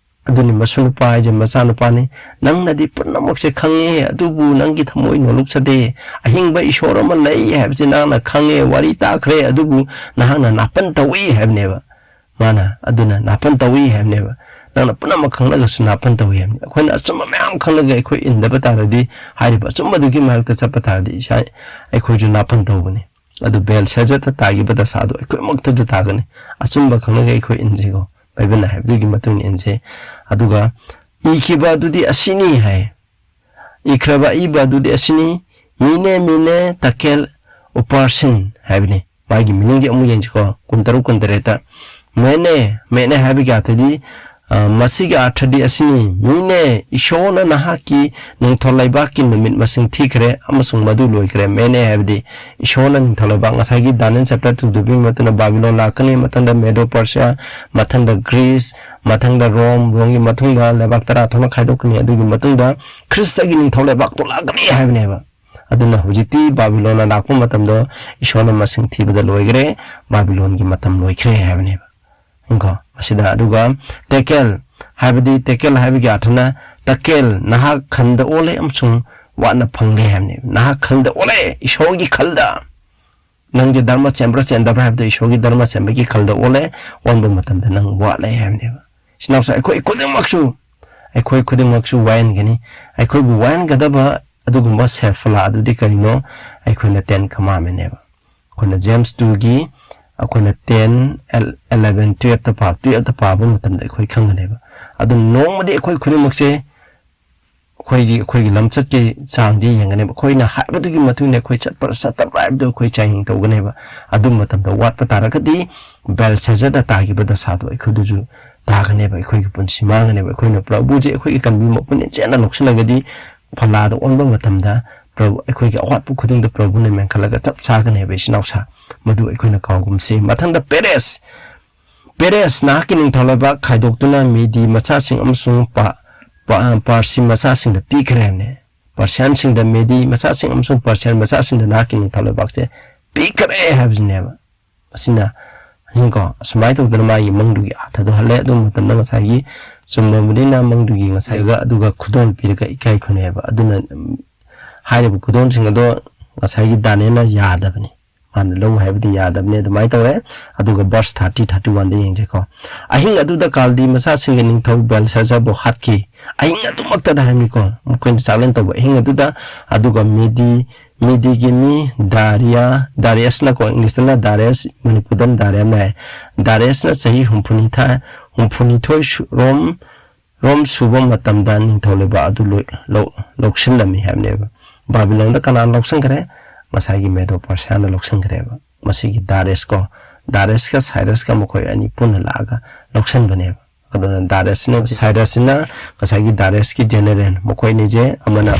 ꯑꯗꯨꯅꯤ, ꯃꯁꯨ ꯅꯨꯄꯥ ꯍꯥꯏꯁꯦ ꯃꯆꯥꯅꯨꯄꯥꯅꯤ꯫ "ꯅꯪꯅꯗꯤ ꯄꯨꯝꯅꯃꯛꯁꯦ ꯈꯪꯉꯦ, ꯑꯗꯨꯕꯨ ꯅꯪꯒꯤ ꯊꯃꯣꯏ ꯅꯣꯂꯨꯛꯆꯗꯦ꯫ ꯑꯍꯤꯡꯕ ꯏꯁꯣꯔ ꯑꯃ ꯂꯩ ꯍꯥꯏꯕꯁꯤ ꯅꯍꯥꯛꯅ ꯈꯪꯉꯦ, ꯋꯥꯔꯤ ꯇꯥꯈ꯭ꯔꯦ, ꯑꯗꯨꯕꯨ ꯅꯍꯥꯛꯅ ꯅꯥꯄꯟ ꯇꯧꯏ" ꯍꯥꯏꯕꯅꯦꯕ꯫ ꯃꯥꯅ ꯑꯗꯨꯅ ꯅꯥꯄꯟ ꯇꯧꯏ ꯍꯥꯏꯕꯅꯦꯕ꯫ ꯅꯪꯅ ꯄꯨꯝꯅꯃꯛ ꯈꯪꯂꯒꯁꯨ ꯅꯥꯄꯟ ꯇꯧꯏ ꯍꯥꯏꯕꯅꯤ꯫ ꯑꯩꯈꯣꯏꯅ ꯑꯆꯨꯝꯕ ꯃꯌꯥꯝ ꯈꯪꯂꯒ ꯑꯩꯈꯣꯏ ꯏꯟꯗꯕ ꯇꯥꯔꯗꯤ, ꯍꯥꯏꯔꯤꯕ ꯑꯆꯨꯝꯕꯗꯨꯒꯤ ꯃꯔꯛꯇ ꯆꯠꯄ ꯇꯥꯔꯗꯤ, ꯏꯁꯥ, ꯑꯩꯈꯣꯏꯁꯨ ꯅꯥꯄꯟ ꯇꯧꯕꯅꯤ꯫ ꯑꯗꯨ ꯕꯦꯜꯁꯦꯖꯔꯗ ꯇꯥꯈꯤꯕ ꯗꯁꯥꯗꯣ ꯑꯩꯈꯣꯏꯃꯛꯇꯁꯨ ꯇꯥꯒꯅꯤ꯫ ꯑꯆꯨꯝꯕ ꯈꯪꯂꯒ ꯑꯩꯈꯣꯏ ꯏꯟꯁꯤꯀꯣ, ꯕꯥꯏꯕꯜꯅ ꯍꯥꯏꯕꯗꯨꯒꯤ ꯃꯇꯨꯡ ꯏꯟꯅ ꯏꯟꯁꯦ꯫ ꯑꯗꯨꯒ ꯏꯈꯤꯕ ꯑꯗꯨꯗꯤ ꯑꯁꯤꯅꯤ ꯍꯥꯏ꯫ ꯏꯈ꯭ꯔꯕ ꯑꯏꯕ ꯑꯗꯨꯗꯤ ꯑꯁꯤꯅꯤ: ꯃꯤꯅꯦ ꯃꯤꯅꯦ ꯇꯀꯦꯜ ꯎꯄꯥꯔꯁꯤꯟ ꯍꯥꯏꯕꯅꯤ꯫ ꯃꯥꯒꯤ ꯃꯤꯅꯤꯡꯗꯤ ꯑꯃꯨꯛ ꯌꯦꯡꯁꯤꯀꯣ, ꯀꯨꯟꯇꯔꯨꯛ ꯀꯨꯟꯇꯔꯦꯠꯇ꯫ ꯃꯦꯅꯦ, ꯃꯦꯅꯦ ꯍꯥꯏꯕꯒꯤ ꯑꯥꯔꯊꯗꯤ, ꯑ, ꯃꯁꯤꯒꯤ ꯑꯥꯔꯊꯗꯤ ꯑꯁꯤꯅꯤ: ꯃꯤꯅꯦ, ꯏꯁꯣꯔꯅ ꯅꯍꯥꯛꯀꯤ ꯅꯤꯡꯊꯧ ꯂꯩꯕꯥꯛꯀꯤ ꯅꯨꯃꯤꯠ ꯃꯁꯤꯡ ꯊꯤꯈ꯭ꯔꯦ ꯑꯃꯁꯨꯡ ꯃꯗꯨ ꯂꯣꯏꯈ꯭ꯔꯦ꯫ ꯃꯦꯅꯦ ꯍꯥꯏꯕꯗꯤ ꯏꯁꯣꯔꯅ ꯅꯤꯡꯊꯧ ꯂꯩꯕꯥꯛ, ꯉꯁꯥꯏꯒꯤ ꯗꯥꯅꯤꯌꯦꯜ chapter two ꯗꯨꯒꯤ ꯃꯇꯨꯡꯗ ꯕꯥꯕꯤꯂꯣꯟ ꯂꯥꯛꯀꯅꯤ, ꯃꯊꯪꯗ ꯃꯦꯗꯣ ꯄꯔꯁꯤꯌꯥ, ꯃꯊꯪꯗ ꯒ꯭ꯔꯤꯁ, ꯃꯊꯪꯗ ꯔꯣꯝ, ꯔꯣꯝꯒꯤ ꯃꯇꯨꯡꯗ ꯂꯩꯕꯥꯛ ꯇꯔꯥ ꯊꯣꯛꯅ ꯈꯥꯏꯗꯣꯛꯀꯅꯤ꯫ ꯑꯗꯨꯒꯤ ꯃꯇꯨꯡꯗ ꯈ꯭ꯔꯤꯁꯇꯒꯤ ꯅꯤꯡꯊꯧ ꯂꯩꯕꯥꯛꯇꯣ ꯂꯥꯛꯀꯅꯤ ꯍꯥꯏꯕꯅꯦꯕ꯫ ꯑꯗꯨꯅ ꯍꯧꯖꯤꯛꯇꯤ ꯕꯥꯕꯤꯂꯣꯟꯅ ꯂꯥꯛꯄ ꯃꯇꯝꯗꯣ ꯏꯁꯣꯔꯅ ꯃꯁꯤꯡ ꯊꯤꯕꯗ ꯂꯣꯏꯈ꯭ꯔꯦ, ꯕꯥꯕꯤꯂꯣꯟꯒꯤ ꯃꯇꯝ ꯂꯣꯏꯈ꯭ꯔꯦ ꯍꯥꯏꯕꯅꯦꯕ꯫ ꯀꯣ, ꯃꯁꯤꯗ ꯑꯗꯨꯒ ꯇꯦꯀꯦꯜ ꯍꯥꯏꯕꯗꯤ, ꯇꯦꯀꯦꯜ ꯍꯥꯏꯕꯒꯤ ꯑꯥꯔꯊꯅ ꯇꯀꯦꯜ, ꯅꯍꯥꯛ ꯈꯟꯗ ꯑꯣꯜꯂꯦ ꯑꯃꯁꯨꯡ ꯋꯥꯠꯅ ꯐꯪꯂꯦ ꯍꯥꯏꯕꯅꯦꯕ꯫ ꯅꯍꯥꯛ ꯈꯜꯗ ꯑꯣꯜꯂꯦ, ꯏꯁꯣꯔꯒꯤ ꯈꯜꯗ꯫ ꯅꯪꯒꯤ ꯙꯔꯃ ꯆꯦꯟꯕ꯭ꯔꯥ ꯆꯦꯟꯗꯕ꯭ꯔꯥ ꯍꯥꯏꯕꯗꯣ ꯏꯁꯣꯔꯒꯤ ꯙꯔꯃ ꯆꯦꯟꯕꯒꯤ ꯈꯜꯗ ꯑꯣꯜꯂꯦ, ꯑꯣꯟꯕ ꯃꯇꯝꯗ ꯅꯪ ꯋꯥꯠꯂꯦ ꯍꯥꯏꯕꯅꯦꯕ꯫ ꯏꯆꯤꯟ ꯏꯅꯥꯎꯁꯨ ꯑꯩꯈꯣꯏ ꯈꯨꯗꯤꯡꯃꯛꯁꯨ, ꯑꯩꯈꯣꯏ ꯈꯨꯗꯤꯡꯃꯛꯁꯨ ꯋꯥꯍꯟꯒꯅꯤ꯫ ꯑꯩꯈꯣꯏꯕꯨ ꯋꯥꯍꯟꯒꯗꯕ ꯑꯗꯨꯒꯨꯝꯕ ꯁꯦꯐꯂꯥ ꯑꯗꯨꯗꯤ ꯀꯔꯤꯅꯣ? ꯑꯩꯈꯣꯏꯅ ꯇꯦꯟ ꯀꯃꯥꯟꯃꯦꯟꯅꯦꯕ꯫ ꯑꯩꯈꯣꯏꯅ ꯖꯦꯝꯁ ꯇꯨꯒꯤ, ꯑꯩꯈꯣꯏꯅ ꯇꯦꯟ, ꯑꯦꯂ-, ꯑꯦꯂꯦꯚꯦꯟ, ꯇꯨꯌꯦꯜꯞꯇ ꯄꯥ-, ꯇꯨꯌꯦꯜꯞꯇ ꯄꯥꯕ ꯃꯇꯝꯗ ꯑꯩꯈꯣꯏ ꯈꯪꯒꯅꯦꯕ꯫ ꯑꯗꯨ ꯅꯣꯡꯃꯗꯤ ꯑꯩꯈꯣꯏ ꯈꯨꯗꯤꯡꯃꯛꯁꯦ ꯑꯩꯈꯣꯏꯒꯤ, ꯑꯩꯈꯣꯏꯒꯤ ꯂꯝꯆꯠꯀꯤ ꯆꯥꯡꯗꯤ ꯌꯦꯡꯒꯅꯦꯕ꯫ ꯑꯩꯈꯣꯏꯅ ꯍꯥꯏꯕꯗꯨꯒꯤ ꯃꯇꯨꯡ ꯏꯟꯅ ꯑꯩꯈꯣꯏ ꯆꯠꯄ꯭ꯔꯥ ꯆꯠꯇꯕ꯭ꯔꯥ ꯍꯥꯏꯕꯗꯨ ꯑꯩꯈꯣꯏ ꯆꯥꯡꯌꯦꯡ ꯇꯧꯒꯅꯦꯕ꯫ ꯑꯗꯨ ꯃꯇꯝꯗ ꯋꯥꯠꯄ ꯇꯥꯔꯒꯗꯤ ꯕꯦꯜꯁꯦꯖꯔꯗ ꯇꯥꯈꯤꯕ ꯗꯁꯥꯗꯣ ꯑꯩꯈꯣꯏꯗꯁꯨ ꯇꯥꯒꯅꯦꯕ, ꯑꯩꯈꯣꯏꯒꯤ ꯄꯨꯟꯁꯤ ꯃꯥꯡꯒꯅꯦꯕ꯫ ꯑꯩꯈꯣꯏꯅ ꯄ꯭ꯔꯚꯨꯁꯦ ꯑꯩꯈꯣꯏꯒꯤ ꯀꯟꯕꯤ ꯃꯄꯨꯅꯦ ꯆꯦꯠꯅ ꯂꯧꯁꯤꯜꯂꯒꯗꯤ ꯐꯂꯥꯗ ꯑꯣꯟꯕ ꯃꯇꯝꯗ ꯄ꯭ꯔꯚꯨ, ꯑꯩꯈꯣꯏꯒꯤ ꯑꯋꯥꯠꯄ ꯈꯨꯗꯤꯡꯗꯣ ꯄ꯭ꯔꯚꯨꯅ ꯃꯦꯟꯈꯠꯂꯒ ꯆꯞ ꯆꯥꯒꯅꯦꯕ, ꯏꯆꯤꯟ ꯏꯅꯥꯎꯁꯥ꯫ ꯃꯗꯨ ꯑꯩꯈꯣꯏꯅ ꯀꯥꯎꯒꯨꯝꯁꯤ꯫ ꯃꯊꯪꯗ ꯄꯦꯔꯦꯁ꯫ ꯄꯦꯔꯦꯁ, ꯅꯍꯥꯛꯀꯤ ꯅꯤꯡꯊꯧ ꯂꯩꯕꯥꯛ ꯈꯥꯏꯗꯣꯛꯇꯨꯅ ꯃꯦꯗꯤ ꯃꯆꯥꯁꯤꯡ ꯑꯃꯁꯨꯡ ꯄꯥ-, ꯄꯥ-, ꯄꯥꯔꯁꯤ ꯃꯆꯥꯁꯤꯡꯗ ꯄꯤꯈ꯭ꯔꯦ ꯍꯥꯏꯕꯅꯦ꯫ ꯄꯥꯔꯁꯤꯌꯥꯟꯁꯤꯡꯗ ꯃꯦꯗꯤ ꯃꯆꯥꯁꯤꯡ ꯑꯃꯁꯨꯡ ꯄꯥꯔꯁꯤꯌꯥꯟ ꯃꯆꯥꯁꯤꯡꯗ ꯅꯍꯥꯛꯀꯤ ꯅꯤꯡꯊꯧ ꯂꯩꯕꯥꯛꯁꯦ ꯄꯤꯈ꯭ꯔꯦ ꯍꯥꯏꯕꯁꯤꯅꯦꯕ꯫ ꯑꯁꯤꯅ, ꯀꯣ, ꯑꯁꯨꯃꯥꯏꯅ ꯇꯧꯗꯅ ꯃꯥꯒꯤ ꯃꯪꯗꯨꯒꯤ ꯑꯥꯔꯊꯗꯣ ꯍꯜꯂꯦ꯫ ꯑꯗꯨ ꯃꯇꯝꯗ ꯉꯁꯥꯏꯒꯤ ꯆꯨꯝꯕꯕꯨꯗꯤꯅ ꯃꯪꯗꯨꯒꯤ ꯉꯁꯥꯏꯒ ꯑꯗꯨꯒ ꯈꯨꯗꯣꯜ ꯄꯤꯔꯒ ꯏꯀꯥꯏ ꯈꯨꯝꯅꯩꯑꯕ꯫ ꯑꯗꯨꯅ, ꯎꯝ, ꯍꯥꯏꯔꯤꯕ ꯈꯨꯗꯣꯜꯁꯤꯡ ꯑꯗꯣ ꯉꯁꯥꯏꯒꯤ ꯗꯥꯅꯤꯌꯦꯜꯅ ꯌꯥꯗꯕꯅꯤ, ꯃꯥꯅ ꯂꯧ ꯍꯥꯏꯕꯗꯤ ꯌꯥꯗꯕꯅꯤ꯫ ꯑꯗꯨꯃꯥꯏꯅ ꯇꯧꯔꯦ꯫ ꯑꯗꯨꯒ verse thirty, thirty-oneꯗ ꯌꯦꯡꯁꯦꯀꯣ꯫ ꯑꯍꯤꯡ ꯑꯗꯨꯗ ꯀꯥꯜꯗꯤ ꯃꯆꯥꯁꯤꯡꯒꯤ ꯅꯤꯡꯊꯧ ꯕꯦꯜꯁꯥꯖꯥꯔꯕꯨ ꯍꯥꯠꯈꯤ꯫ ꯑꯍꯤꯡ ꯑꯗꯨꯃꯛꯇꯗ ꯍꯥꯏꯕꯅꯤꯀꯣ, ꯃꯈꯣꯏꯅ ꯆꯥꯛꯂꯦꯟ ꯇꯧꯕ ꯑꯍꯤꯡ ꯑꯗꯨꯗ꯫ ꯑꯗꯨꯒ ꯃꯦꯗꯤ ꯃꯤꯗꯤꯒꯤ ꯃꯤ ꯗꯥꯔꯤꯌꯥ, ꯗꯥꯔꯤꯌꯁꯅꯀꯣ, ꯏꯪꯂꯤꯁꯇꯅ ꯗꯥꯔꯤꯌꯁ, ꯃꯅꯤꯄꯨꯔꯗꯅ ꯗꯥꯔꯤꯌꯥ ꯍꯥꯏ꯫ ꯗꯥꯔꯤꯌꯁꯅ ꯆꯍꯤ ꯍꯨꯝꯐꯨꯅꯤꯊꯣꯏ, ꯍꯨꯝꯐꯨꯅꯤꯊꯣꯏ ꯁꯨ-, ꯔꯣꯝ, ꯔꯣꯝ ꯁꯨꯕ ꯃꯇꯝꯗ ꯅꯤꯡꯊꯧ ꯂꯩꯕꯥꯛ ꯑꯗꯨ ꯂꯣꯏ-, ꯂꯧ-, ꯂꯧꯁꯤꯜꯂꯝꯃꯤ ꯍꯥꯏꯕꯅꯦꯕ꯫ ꯕꯥꯕꯤꯂꯣꯟꯗ ꯀꯅꯥꯅ ꯂꯧꯁꯤꯟꯈ꯭ꯔꯦ? ꯉꯁꯥꯏꯒꯤ ꯃꯦꯗꯣ ꯄꯔꯁꯤꯌꯥꯅ ꯂꯧꯁꯤꯟꯈ꯭ꯔꯦꯕ꯫ ꯃꯁꯤꯒꯤ ꯗꯥꯔꯤꯌꯁ ꯀꯣ, ꯗꯥꯔꯤꯌꯁꯀ ꯁꯥꯏꯔꯁꯀ ꯃꯈꯣꯏ ꯑꯅꯤ ꯄꯨꯟꯅ ꯂꯥꯛꯑꯒ ꯂꯧꯁꯤꯟꯕꯅꯦꯕ꯫ ꯑꯗꯨꯅ ꯗꯥꯔꯤꯌꯁꯁꯤꯅ, ꯁꯥꯏꯔꯁꯁꯤꯅ ꯉꯁꯥꯏꯒꯤ ꯗꯥꯔꯤꯌꯁꯀꯤ ꯖꯦꯅꯦꯔꯦꯜ, ꯃꯈꯣꯏ ꯑꯅꯤꯁꯦ ꯑꯃꯅ,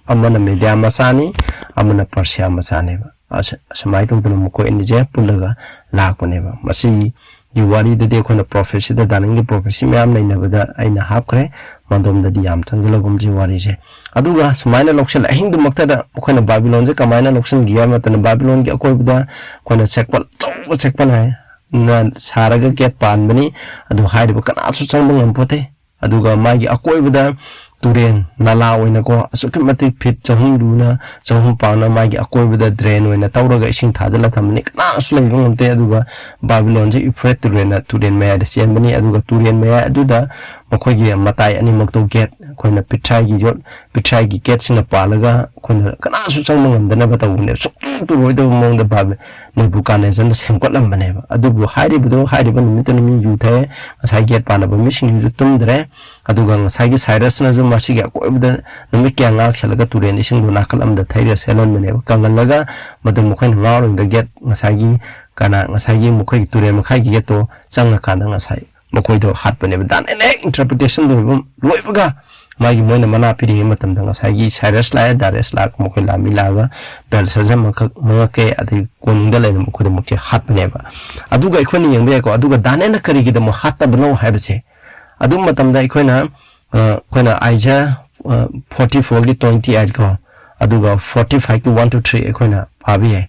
ꯑꯃꯅ ꯃꯦꯗꯤꯌꯥ ꯃꯆꯥꯅꯤ, ꯑꯃꯅ ꯄꯔꯁꯤꯌꯥ ꯃꯆꯥꯅꯦꯕ꯫ ꯑꯁ-, ꯑꯁꯨꯃꯥꯏꯅ ꯇꯧꯗꯅ ꯃꯈꯣꯏ ꯑꯅꯤꯁꯦ ꯄꯨꯜꯂꯒ ꯂꯥꯛꯄꯅꯦꯕ꯫ ꯃꯁꯤꯒꯤ ꯋꯥꯔꯤꯗꯗꯤ ꯑꯩꯈꯣꯏꯅ ꯄ꯭ꯔꯣꯐꯦꯁꯤꯗ, ꯗꯥꯅꯤꯌꯦꯜꯒꯤ ꯄ꯭ꯔꯣꯐꯦꯁꯤ ꯃꯌꯥꯝ ꯅꯩꯅꯕꯗ ꯑꯩꯅ ꯍꯥꯞꯈ꯭ꯔꯦ, ꯃꯗꯣꯝꯗꯗꯤ ꯌꯥꯝ ꯆꯪꯁꯤꯜꯂꯒꯨꯝꯁꯤ ꯋꯥꯔꯤꯁꯦ꯫ ꯑꯗꯨꯒ ꯁꯨꯃꯥꯏꯅ ꯂꯧꯁꯤꯜꯂ ꯑꯍꯤꯡꯗꯨꯃꯛꯇꯗ ꯑꯩꯈꯣꯏꯅ ꯕꯥꯕꯤꯂꯣꯟꯁꯦ ꯀꯃꯥꯏꯅ ꯂꯧꯁꯤꯟꯈꯤ ꯍꯥꯏꯕ ꯃꯇꯝꯗ, ꯕꯥꯕꯤꯂꯣꯟꯒꯤ ꯑꯀꯣꯏꯕꯗ ꯑꯩꯈꯣꯏꯅ ꯆꯦꯛꯄꯜ ꯑꯆꯧꯕ ꯆꯦꯛꯄꯜ ꯍꯥꯏ, ꯅ ꯁꯥꯔꯒ ꯒꯦꯠ ꯄꯥꯟꯕꯅꯤ꯫ ꯑꯗꯨ ꯍꯥꯏꯔꯤꯕ ꯀꯅꯥꯁꯨ ꯆꯪꯕ ꯉꯝꯄꯣꯠꯇꯦ꯫ ꯑꯗꯨꯒ ꯃꯥꯒꯤ ꯑꯀꯣꯏꯕꯗ ꯇꯨꯔꯦꯟ ꯅꯂꯥ ꯑꯣꯏꯅꯀꯣ, ꯑꯁꯨꯛꯀꯤ ꯃꯇꯤꯛ ꯐꯤꯠ ꯆꯍꯨꯝ ꯂꯨꯅ, ꯆꯍꯨꯝ ꯄꯥꯛꯅ ꯃꯥꯒꯤ ꯑꯀꯣꯏꯕꯗ ꯗ꯭ꯔꯦꯟ ꯑꯣꯏꯅ ꯇꯧꯔꯒ ꯏꯁꯤꯡ ꯊꯥꯖꯤꯜꯂ ꯊꯝꯕꯅꯤ꯫ ꯀꯅꯥꯁꯨ ꯂꯩꯕ ꯉꯝꯗꯦ꯫ ꯑꯗꯨꯒ ꯕꯥꯕꯤꯂꯣꯟꯁꯦ ꯏꯐ꯭ꯔꯦꯠ ꯇꯨꯔꯦꯜꯅ, ꯇꯨꯔꯦꯟ ꯃꯌꯥꯏꯗ ꯆꯦꯟꯕꯅꯤ꯫ ꯑꯗꯨꯒ ꯇꯨꯔꯦꯟ ꯃꯌꯥꯏ ꯑꯗꯨꯗ ꯃꯈꯣꯏꯒꯤ ꯃꯇꯥꯏ ꯑꯅꯤꯃꯛꯇꯣ ꯒꯦꯠ, ꯑꯩꯈꯣꯏꯅ ꯄꯤꯊ꯭ꯔꯥꯏꯒꯤ ꯌꯣꯠ, ꯄꯤꯊ꯭ꯔꯥꯏꯒꯤ ꯒꯦꯠꯁꯤꯅ ꯄꯥꯜꯂꯒ ꯑꯩꯈꯣꯏꯅ ꯀꯅꯥꯁꯨ ꯆꯪꯕ ꯉꯝꯗꯅꯕ ꯇꯧꯕꯅꯦꯕ꯫ ꯁꯨꯛꯇꯨ ꯇꯨꯔꯣꯏꯗꯕ ꯃꯑꯣꯡꯗ ꯕꯥꯕꯤ-, ꯅꯦꯕꯨꯀꯥꯗꯅꯦꯖꯔꯅ ꯁꯦꯝꯒꯠꯂꯝꯕꯅꯦꯕ꯫ ꯑꯗꯨꯕꯨ ꯍꯥꯏꯔꯤꯕꯗꯣ, ꯍꯥꯏꯔꯤꯕ ꯅꯨꯃꯤꯠꯇꯨꯅ ꯃꯤ ꯌꯨ ꯊꯛꯑꯦ, ꯉꯁꯥꯏ ꯒꯦꯠ ꯄꯥꯟꯅꯕ ꯃꯤꯁꯤꯡꯗꯨꯁꯨ ꯇꯨꯝꯗ꯭ꯔꯦ꯫ ꯑꯗꯨꯒ ꯉꯁꯥꯏꯒꯤ ꯁꯥꯏꯔꯁꯅꯁꯨ ꯃꯁꯤꯒꯤ ꯑꯀꯣꯏꯕꯗ ꯅꯨꯃꯤꯠ ꯀꯌꯥ ꯉꯥꯛ ꯁꯦꯜꯂꯒ ꯇꯨꯔꯦꯟ ꯏꯁꯤꯡꯗꯣ ꯅꯥꯀꯜ ꯑꯃꯗ ꯊꯩꯔ ꯆꯦꯜꯍꯟꯕꯅꯦꯕ, ꯀꯪꯍꯜꯂꯒ꯫ ꯃꯗꯨ ꯃꯈꯣꯏꯅ ꯉꯥꯎꯔꯤꯉꯩꯗ ꯒꯦꯠ, ꯉꯁꯥꯏꯒꯤ ꯀꯅꯥ, ꯉꯁꯥꯏꯒꯤ ꯃꯈꯣꯏꯒꯤ ꯇꯨꯔꯦꯟ ꯃꯈꯥꯏꯒꯤ ꯒꯦꯠꯇꯣ ꯆꯪꯉꯀꯥꯟꯗ ꯉꯁꯥꯏ ꯃꯈꯣꯏꯗꯣ ꯍꯥꯠꯄꯅꯦꯕ꯫ ꯗꯥꯅꯤꯌꯦꯜꯅ ꯍꯦꯛ ꯏꯟꯇꯔꯄ꯭ꯔꯤꯇꯦꯁꯟ ꯂꯣꯏꯕ, ꯂꯣꯏꯕꯒ ꯃꯥꯒꯤ ꯃꯣꯏꯅ ꯃꯅꯥ ꯄꯤꯔꯤꯉꯩ ꯃꯇꯝꯗ ꯉꯁꯥꯏꯒꯤ ꯁꯥꯏꯔꯁ ꯂꯥꯛꯑꯦ, ꯗꯥꯔꯤꯌꯁ ꯂꯥꯛꯑꯒ ꯃꯈꯣꯏ ꯂꯥꯟꯃꯤ ꯂꯥꯛꯑꯒ ꯕꯦꯜꯁꯥꯁꯔ ꯃꯉꯛ-, ꯃꯉꯛꯀꯦ, ꯑꯗꯒꯤ ꯀꯣꯅꯨꯡꯗ ꯂꯩꯔꯝꯕ ꯈꯨꯗꯤꯡꯃꯛꯁꯦ ꯍꯥꯠꯄꯅꯦꯕ꯫ ꯑꯗꯨꯒ ꯑꯩꯈꯣꯏꯅ ꯌꯦꯡꯕ ꯌꯥꯏꯀꯣ, ꯑꯗꯨꯒ ꯗꯥꯅꯤꯌꯦꯜꯅ ꯀꯔꯤꯒꯤꯗꯃꯛ ꯍꯥꯠꯇꯕꯅꯣ ꯍꯥꯏꯕꯁꯦ꯫ ꯑꯗꯨ ꯃꯇꯝꯗ ꯑꯩꯈꯣꯏꯅ, ꯑ, ꯑꯩꯈꯣꯏꯅ ꯑꯥꯏꯖꯥꯌꯥ, ꯑ, ꯐꯣꯔꯇꯤ ꯐꯣꯔꯒꯤ ꯇ꯭ꯋꯦꯟꯇꯤ ꯑꯩꯠ ꯀꯣ, ꯑꯗꯨꯒ ꯐꯣꯔꯇꯤ ꯐꯥꯏꯚꯀꯤ ꯋꯥꯟ ꯇꯨ ꯊ꯭ꯔꯤ ꯑꯩꯈꯣꯏꯅ ꯄꯥꯕ ꯌꯥꯏ꯫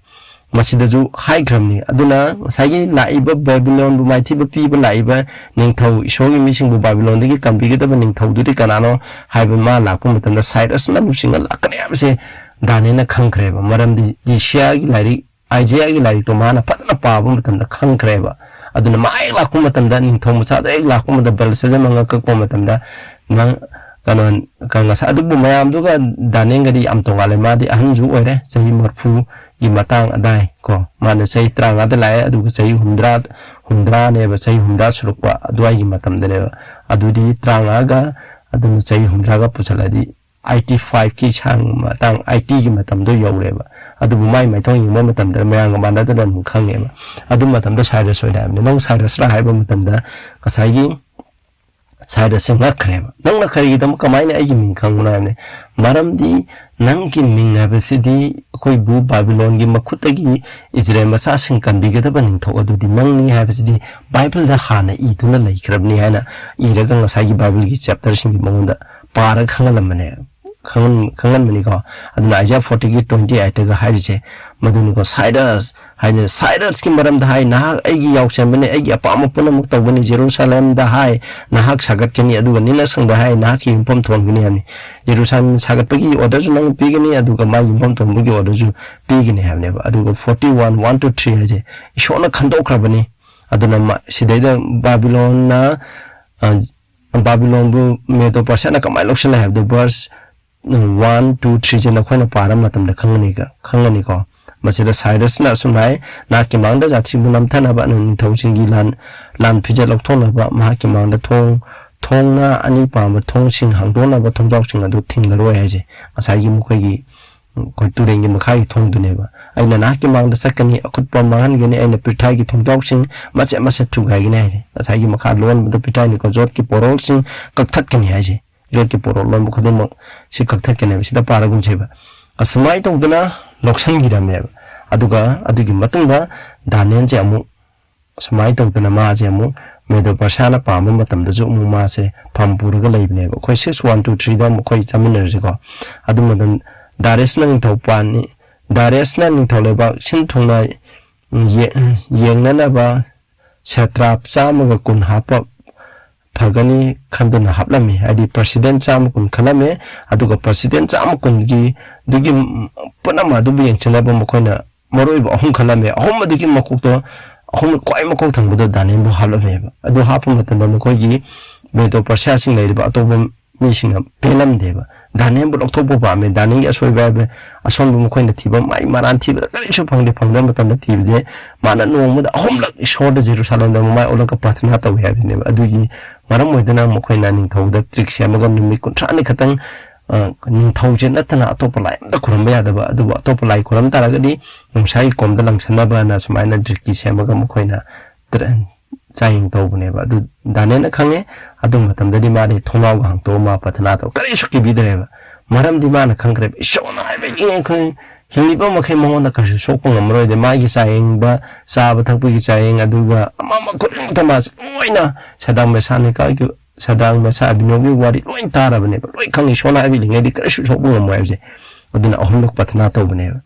ꯃꯁꯤꯗꯁꯨ ꯍꯥꯏꯈ꯭ꯔꯕꯅꯤ꯫ ꯑꯗꯨꯅ ꯉꯁꯥꯏꯒꯤ ꯂꯥꯛꯏꯕ ꯕꯦꯕꯤꯂꯣꯟꯕꯨ ꯃꯥꯏꯊꯤꯕ ꯄꯤꯕ ꯂꯥꯛꯏꯕ ꯅꯤꯡꯊꯧ, ꯏꯁꯣꯔꯒꯤ ꯃꯤꯁꯤꯡꯕꯨ ꯕꯥꯕꯤꯂꯣꯟꯗꯒꯤ ꯀꯟꯕꯤꯒꯗꯕ ꯅꯤꯡꯊꯧꯗꯨꯗꯤ ꯀꯅꯥꯅꯣ ꯍꯥꯏꯕ ꯃꯥ ꯂꯥꯛꯄ ꯃꯇꯝꯗ ꯁꯥꯏꯔꯁꯅ ꯂꯨꯆꯤꯡꯉ ꯂꯥꯛꯀꯅꯤ ꯍꯥꯏꯕꯁꯦ ꯗꯥꯅꯤꯌꯦꯜꯅ ꯈꯪꯈ꯭ꯔꯦꯕ꯫ ꯃꯔꯝꯗꯤ ꯌꯦꯁꯥꯌꯥꯒꯤ ꯂꯥꯏꯔꯤꯛ, ꯑꯥꯏꯖꯥꯌꯥꯒꯤ ꯂꯥꯏꯔꯤꯛꯇꯣ ꯃꯥꯅ ꯐꯖꯅ ꯄꯥꯕ ꯃꯇꯝꯗ ꯈꯪꯈ꯭ꯔꯦꯕ꯫ ꯑꯗꯨꯅ ꯃꯥ ꯍꯦꯛ ꯂꯥꯛꯄ ꯃꯇꯝꯗ, ꯅꯤꯡꯊꯧ ꯃꯆꯥꯗꯣ ꯍꯦꯛ ꯂꯥꯛꯄ ꯃꯇꯝꯗ, ꯕꯦꯜꯁꯥꯁꯔ ꯃꯉꯛ ꯀꯛꯄ ꯃꯇꯝꯗ, ꯅꯪ ꯀꯩꯅꯣ, ꯀꯩꯅꯣ, ꯉꯁꯥꯏ ꯑꯗꯨꯕꯨ ꯃꯌꯥꯝꯗꯨꯒ ꯗꯥꯅꯤꯌꯦꯜꯒꯗꯤ ꯌꯥꯝ ꯇꯣꯉꯥꯜꯂꯦ꯫ ꯃꯥꯗꯤ ꯑꯍꯟꯁꯨ ꯑꯣꯏꯔꯦ, ꯆꯍꯤ ꯃꯔꯤꯐꯨꯒꯤ ꯃꯇꯥꯡ ꯑꯗꯥꯏ ꯀꯣ꯫ ꯃꯥꯅ ꯆꯍꯤ ꯇꯔꯥꯃꯉꯥꯗ ꯂꯥꯛꯑꯦ, ꯑꯗꯨꯒ ꯆꯍꯤ ꯍꯨꯝꯗ꯭ꯔꯥ, ꯍꯨꯝꯗ꯭ꯔꯥꯅꯦꯕ, ꯆꯍꯤ ꯍꯨꯝꯗ꯭ꯔꯥ ꯁꯨꯔꯛꯄ ꯑꯗꯨꯋꯥꯏꯒꯤ ꯃꯇꯝꯗꯅꯦꯕ꯫ ꯑꯗꯨꯗꯤ ꯇꯔꯥꯃꯉꯥꯒ, ꯑꯗꯨꯅ ꯆꯍꯤ ꯍꯨꯝꯗ꯭ꯔꯥꯒ ꯄꯨꯁꯜꯂꯗꯤ eighty fiveꯀꯤ ꯁꯥꯡ ꯃꯇꯥꯡ, eightyꯒꯤ ꯃꯇꯝꯗꯣ ꯌꯧꯔꯦꯕ꯫ ꯑꯗꯨꯕꯨ ꯃꯥꯏ ꯃꯥꯏꯊꯣꯡ ꯌꯦꯡꯕ ꯃꯇꯝꯗ ꯃꯌꯥꯝꯒ ꯃꯥꯟꯅꯗꯅ ꯑꯗꯨꯝ ꯈꯪꯉꯦꯕ꯫ ꯑꯗꯨ ꯃꯇꯝꯗ ꯁꯥꯏꯔꯁ ꯑꯣꯏꯅ ꯍꯥꯏꯕꯅꯤ꯫ ꯅꯪ ꯁꯥꯏꯔꯁꯔꯥ ꯍꯥꯏꯕ ꯃꯇꯝꯗ ꯉꯁꯥꯏꯒꯤ ꯁꯥꯏꯔꯁꯁꯦ ꯉꯛꯈ꯭ꯔꯦꯕ꯫ "ꯅꯪꯅ ꯀꯔꯤꯒꯤꯗꯃꯛ, ꯀꯃꯥꯏꯅ ꯑꯩꯒꯤ ꯃꯤꯡ ꯈꯪꯕꯅꯣ?" ꯍꯥꯏꯕꯅꯤ꯫ "ꯃꯔꯝꯗꯤ ꯅꯪꯒꯤ ꯃꯤꯡ ꯍꯥꯏꯕꯁꯤꯗꯤ ꯑꯩꯈꯣꯏꯕꯨ ꯕꯥꯕꯤꯂꯣꯟꯒꯤ ꯃꯈꯨꯠꯇꯒꯤ ꯏꯖꯔꯦꯜ ꯃꯆꯥꯁꯤꯡ ꯀꯟꯕꯤꯒꯗꯕ ꯅꯤꯡꯊꯧ ꯑꯗꯨꯗꯤ ꯅꯪꯅꯤ ꯍꯥꯏꯕꯁꯤꯗꯤ ꯕꯥꯏꯕꯜꯗ ꯍꯥꯟꯅ ꯏꯗꯨꯅ ꯂꯩꯈ꯭ꯔꯕꯅꯤ" ꯍꯥꯏꯅ ꯏꯔꯒ ꯉꯁꯥꯏꯒꯤ ꯕꯥꯏꯕꯜꯒꯤ ꯆꯦꯞꯇꯔꯁꯤꯡꯒꯤ ꯃꯉꯣꯟꯗ ꯄꯥꯔꯒ ꯈꯪꯍꯜꯂꯝꯕꯅꯦ꯫ ꯈꯪꯍꯟ-, ꯈꯪꯍꯟꯕꯅꯤꯀꯣ꯫ ꯑꯗꯨꯅ ꯑꯥꯏꯖꯥꯌꯥ fortyꯒꯤ twenty eightꯇꯒ ꯍꯥꯏꯔꯤꯁꯦ ꯃꯗꯨꯅꯤꯀꯣ꯫ ꯁꯥꯏꯔꯁ ꯍꯥꯏꯅ, ꯁꯥꯏꯔꯁꯀꯤ ꯃꯔꯝꯗ ꯍꯥꯏ, "ꯅꯍꯥꯛ ꯑꯩꯒꯤ ꯌꯥꯎꯁꯦꯝꯕꯅꯤ, ꯑꯩꯒꯤ ꯑꯄꯥꯝꯕ ꯄꯨꯝꯅꯃꯛ ꯇꯧꯒꯅꯤ"꯫ ꯖꯦꯔꯨꯁꯥꯂꯦꯝꯗ ꯍꯥꯏ, "ꯅꯍꯥꯛ ꯁꯥꯒꯠꯀꯅꯤ"꯫ ꯑꯗꯨꯒ ꯅꯤꯅꯁꯪꯗ ꯍꯥꯏ, "ꯅꯍꯥꯛꯀꯤ ꯌꯨꯝꯐꯝ ꯊꯣꯟꯒꯅꯤ" ꯍꯥꯏꯕꯅꯤ꯫ ꯖꯦꯔꯨꯁꯥꯂꯦꯝ ꯁꯥꯒꯠꯄꯒꯤ ꯑꯣꯔꯗꯔꯁꯨ ꯅꯪ ꯄꯤꯒꯅꯤ, ꯑꯗꯨꯒ ꯃꯥꯒꯤ ꯌꯨꯝꯐꯝ ꯊꯣꯟꯕꯒꯤ ꯑꯣꯔꯗꯔꯁꯨ ꯄꯤꯒꯅꯤ ꯍꯥꯏꯕꯅꯦꯕ꯫ ꯑꯗꯨꯒ forty one, one to three ꯍꯥꯏꯁꯦ ꯏꯁꯣꯔꯅ ꯈꯟꯗꯣꯛꯈ꯭ꯔꯕꯅꯤ꯫ ꯑꯗꯨꯅ ꯃ-, ꯁꯤꯗꯩꯗ ꯕꯥꯕꯤꯂꯣꯟꯅ, ꯑ, ꯕꯥꯕꯤꯂꯣꯟꯕꯨ ꯃꯦꯗꯣ ꯄꯔꯁꯤꯌꯥꯅ ꯀꯃꯥꯏꯅ ꯂꯧꯁꯤꯜꯂꯦ ꯍꯥꯏꯕꯗꯨ verse one, two, threeꯁꯦ ꯅꯈꯣꯏꯅ ꯄꯥꯔ ꯃꯇꯝꯗ ꯈꯪꯒꯅꯤꯒ-, ꯈꯪꯒꯅꯤꯀꯣ꯫ ꯃꯁꯤꯗ ꯁꯥꯏꯔꯁꯅ ꯑꯁꯨꯝ ꯍꯥꯏ, "ꯅꯍꯥꯛꯀꯤ ꯃꯥꯡꯗ ꯖꯥꯇꯤꯕꯨ ꯅꯝꯊꯅꯕ, ꯅꯤꯡꯊꯧꯁꯤꯡꯒꯤ ꯂꯥꯟ, ꯂꯥꯟ ꯐꯤꯖꯦꯠ ꯂꯧꯊꯣꯛꯅꯕ, ꯃꯍꯥꯛꯀꯤ ꯃꯥꯡꯗ ꯊꯣꯡ, ꯊꯣꯡꯅ ꯑꯅꯤ ꯄꯥꯟꯕ ꯊꯣꯡꯁꯤꯡ ꯍꯥꯡꯗꯣꯛꯅꯕ ꯊꯣꯡꯖꯥꯎꯁꯤꯡ ꯑꯗꯨ ꯊꯤꯡꯂꯔꯣꯏ" ꯍꯥꯏꯁꯦ ꯉꯁꯥꯏꯒꯤ ꯃꯈꯣꯏꯒꯤ, ꯎꯝ, ꯑꯩꯈꯣꯏ ꯇꯨꯔꯦꯟꯒꯤ ꯃꯈꯥꯒꯤ ꯊꯣꯡꯗꯨꯅꯦꯕ꯫ "ꯑꯩꯅ ꯅꯍꯥꯛꯀꯤ ꯃꯥꯡꯗ ꯆꯠꯀꯅꯤ, ꯑꯀꯨꯠꯄ ꯃꯥꯡꯍꯟꯒꯅꯤ, ꯑꯩꯅ ꯄ꯭ꯔꯤꯊꯥꯏꯒꯤ ꯊꯣꯡꯖꯥꯎꯁꯤꯡ ꯃꯆꯦꯠ ꯃꯆꯦꯠ ꯊꯨꯒꯥꯏꯒꯅꯤ" ꯍꯥꯏꯔꯦ꯫ ꯉꯁꯥꯏꯒꯤ ꯃꯈꯥ ꯂꯣꯟꯕꯗ ꯄ꯭ꯔꯤꯊꯥꯏꯅꯤꯀꯣ, ꯖꯣꯠꯀꯤ ꯄꯣꯔꯣꯜꯁꯤꯡ ꯀꯛꯊꯠꯀꯅꯤ ꯍꯥꯏꯁꯦ꯫ ꯌꯣꯠꯀꯤ ꯄꯣꯔꯣꯠ ꯂꯣꯟꯕ ꯈꯨꯗꯤꯡꯃꯛ ꯁꯤ ꯀꯛꯊꯠꯀꯅꯦꯕ꯫ ꯁꯤꯗ ꯄꯥꯔꯒꯨꯝꯁꯦꯕ꯫ ꯑꯁꯨꯃꯥꯏꯅ ꯇꯧꯗꯅ ꯂꯧꯁꯤꯟꯈꯤꯔꯝꯃꯦꯕ꯫ ꯑꯗꯨꯒ ꯑꯗꯨꯒꯤ ꯃꯇꯨꯡꯗ ꯗꯥꯅꯤꯌꯦꯜꯁꯦ ꯑꯃꯨꯛ ꯁꯨꯃꯥꯏꯅ ꯇꯧꯗꯅ ꯃꯥꯁꯦ ꯑꯃꯨꯛ ꯃꯦꯗꯣ ꯄꯔꯁꯤꯌꯥꯅ ꯄꯥꯝꯕ ꯃꯇꯝꯗꯁꯨ ꯑꯃꯨꯛ ꯃꯥꯁꯦ ꯐꯝ ꯄꯨꯔꯒ ꯂꯩꯕꯅꯦꯕ꯫ ꯑꯩꯈꯣꯏ six one two threeꯗ ꯑꯃꯨꯛ ꯑꯩꯈꯣꯏ ꯆꯥꯃꯤꯟꯅꯔꯁꯤꯀꯣ꯫ ꯑꯗꯨ ꯃꯇꯝ ꯗꯥꯔꯦꯁꯅ ꯅꯤꯡꯊꯧ ꯄꯥꯟꯅꯤ, ꯗꯥꯔꯦꯁꯅ ꯅꯤꯡꯊꯧ ꯂꯩꯕꯥꯛ ꯁꯤꯟ ꯊꯨꯡꯅ ꯌꯦ-, ꯌꯦꯡꯅꯅꯕ ꯁꯦꯇ꯭ꯔꯥꯞ ꯆꯥꯝꯃꯒ ꯀꯨꯟ ꯍꯥꯞꯄ ꯐꯒꯅꯤ ꯈꯟꯗꯨꯅ ꯍꯥꯞꯂꯝꯃꯤ꯫ ꯍꯥꯏꯗꯤ ꯄ꯭ꯔꯁꯤꯗꯦꯟ ꯆꯥꯝꯃ ꯀꯨꯟ ꯈꯜꯂꯝꯃꯦ꯫ ꯑꯗꯨꯒ ꯄ꯭ꯔꯁꯤꯗꯦꯟ ꯆꯥꯝꯃ ꯀꯨꯟꯒꯤ ꯑꯗꯨꯒꯤ ꯄꯨꯝꯅꯃꯛ ꯑꯗꯨꯕꯨ ꯌꯦꯡꯁꯤꯟꯅꯕ ꯃꯈꯣꯏꯅ ꯃꯔꯨꯑꯣꯏꯕ ꯑꯍꯨꯝ ꯈꯜꯂꯝꯃꯦ꯫ ꯑꯍꯨꯝ ꯑꯗꯨꯒꯤ ꯃꯀꯣꯛꯇꯣ, ꯑꯍꯨꯝ ꯈ꯭ꯋꯥꯏ ꯃꯀꯣꯛ ꯊꯪꯕꯗꯣ ꯗꯥꯅꯤꯌꯦꯜꯕꯨ ꯍꯥꯞꯂꯝꯃꯦꯕ꯫ ꯑꯗꯨ ꯍꯥꯞꯄ ꯃꯇꯝꯗ ꯃꯈꯣꯏꯒꯤ ꯃꯦꯗꯣ ꯄꯔꯁꯤꯌꯥꯁꯤꯡ ꯂꯩꯔꯤꯕ ꯑꯇꯣꯞꯄ ꯃꯤꯁꯤꯡꯅ ꯄꯦꯜꯂꯝꯗꯦꯕ꯫ ꯗꯥꯅꯤꯌꯦꯜꯕꯨ ꯂꯧꯊꯣꯛꯄ ꯄꯥꯝꯃꯦ꯫ ꯗꯥꯅꯤꯌꯦꯜꯒꯤ ꯑꯁꯣꯏꯕ ꯍꯥꯏꯕ, ꯑꯁꯣꯟꯕ ꯃꯈꯣꯏꯅ ꯊꯤꯕ, ꯃꯥꯏ ꯃꯔꯥꯟ ꯊꯤꯕꯗ ꯀꯔꯤꯁꯨ ꯐꯪꯗꯦ꯫ ꯐꯪꯗꯕ ꯃꯇꯝꯗ ꯊꯤꯕꯁꯦ ꯃꯥꯅ ꯅꯣꯡꯃꯗ ꯑꯍꯨꯝꯂꯛ ꯏꯁꯣꯔꯗ ꯖꯦꯔꯨꯁꯥꯂꯦꯝꯗ ꯃꯃꯥꯏ ꯑꯣꯜꯂꯒ ꯄ꯭ꯔꯥꯊꯅꯥ ꯇꯧꯏ ꯍꯥꯏꯕꯅꯦꯕ꯫ ꯑꯗꯨꯒꯤ ꯃꯔꯝ ꯑꯣꯏꯗꯅ ꯃꯈꯣꯏꯅ ꯅꯤꯡꯊꯧꯗ ꯇ꯭ꯔꯤꯛ ꯁꯦꯝꯃꯒ ꯅꯨꯃꯤꯠ ꯀꯨꯟꯊ꯭ꯔꯥꯅꯤ ꯈꯛꯇꯪ, ꯑ, ꯅꯤꯡꯊꯧꯁꯦ ꯅꯠꯇꯅ ꯑꯇꯣꯞꯄ ꯂꯥꯏ ꯑꯝꯇ ꯈꯨꯔꯨꯝꯕ ꯌꯥꯗꯕ, ꯑꯗꯨꯕꯨ ꯑꯇꯣꯞꯄ ꯂꯥꯏ ꯈꯨꯔꯝ ꯇꯥꯔꯒꯗꯤ ꯅꯣꯡꯁꯥꯒꯤ ꯀꯣꯝꯗ ꯂꯪꯁꯟꯅꯕꯅ ꯁꯨꯃꯥꯏꯅ ꯇ꯭ꯔꯤꯛꯀꯤ ꯁꯦꯝꯃꯒ ꯃꯈꯣꯏꯅ ꯇ꯭ꯔ-, ꯆꯥꯌꯦꯡ ꯇꯧꯕꯅꯦꯕ꯫ ꯑꯗꯨ ꯗꯥꯅꯤꯌꯦꯜꯅ ꯈꯪꯉꯦ꯫ ꯑꯗꯨ ꯃꯇꯝꯗꯗꯤ ꯃꯥꯗꯤ ꯊꯣꯡꯅꯥꯎꯒ ꯍꯥꯡꯇꯣꯛꯑ ꯃꯥ ꯄ꯭ꯔꯥꯊꯅꯥ ꯇꯧ, ꯀꯔꯤꯁꯨ ꯀꯤꯕꯤꯗ꯭ꯔꯦꯕ꯫ ꯃꯔꯝꯗꯤ ꯃꯥꯅ ꯈꯪꯈ꯭ꯔꯦꯕ, ꯏꯁꯣꯔꯅ ꯍꯥꯏꯕ ꯏꯪꯉꯦ, ꯑꯩꯈꯣꯏ ꯍꯤꯡꯂꯤꯕ ꯃꯈꯩ ꯃꯉꯣꯟꯗ ꯀꯔꯤꯁꯨ ꯁꯣꯛꯄ ꯉꯝꯃꯔꯣꯏꯗ꯫ ꯃꯥꯒꯤ ꯆꯥꯌꯦꯡꯕ, ꯆꯥꯕ ꯊꯛꯄꯒꯤ ꯆꯥꯌꯦꯡ, ꯑꯗꯨꯒ ꯑꯃ ꯑꯃ ꯈꯨꯗꯤꯡꯃꯛꯇ ꯃꯥꯁꯦ ꯂꯣꯏꯅ ꯁꯗꯥꯡ ꯃꯦꯁꯥꯅꯤꯀꯥꯒꯤ, ꯁꯗꯥꯡ ꯃꯦꯁꯥ ꯑꯕꯤꯅꯣꯒꯤ ꯋꯥꯔꯤ ꯂꯣꯏ ꯇꯥꯔꯕꯅꯦꯕ, ꯂꯣꯏ ꯈꯪꯉꯤ꯫ ꯏꯁꯣꯔꯅ ꯍꯥꯏꯕ ꯏꯜꯂꯤꯉꯩꯗꯤ ꯀꯔꯤꯁꯨ ꯁꯣꯛꯄ ꯉꯝꯃꯣꯏ ꯍꯥꯏꯕꯁꯦ꯫ ꯑꯗꯨꯅ ꯑꯍꯨꯝꯂꯛ ꯄ꯭ꯔꯥꯊꯅꯥ ꯇꯧꯕꯅꯦꯕ꯫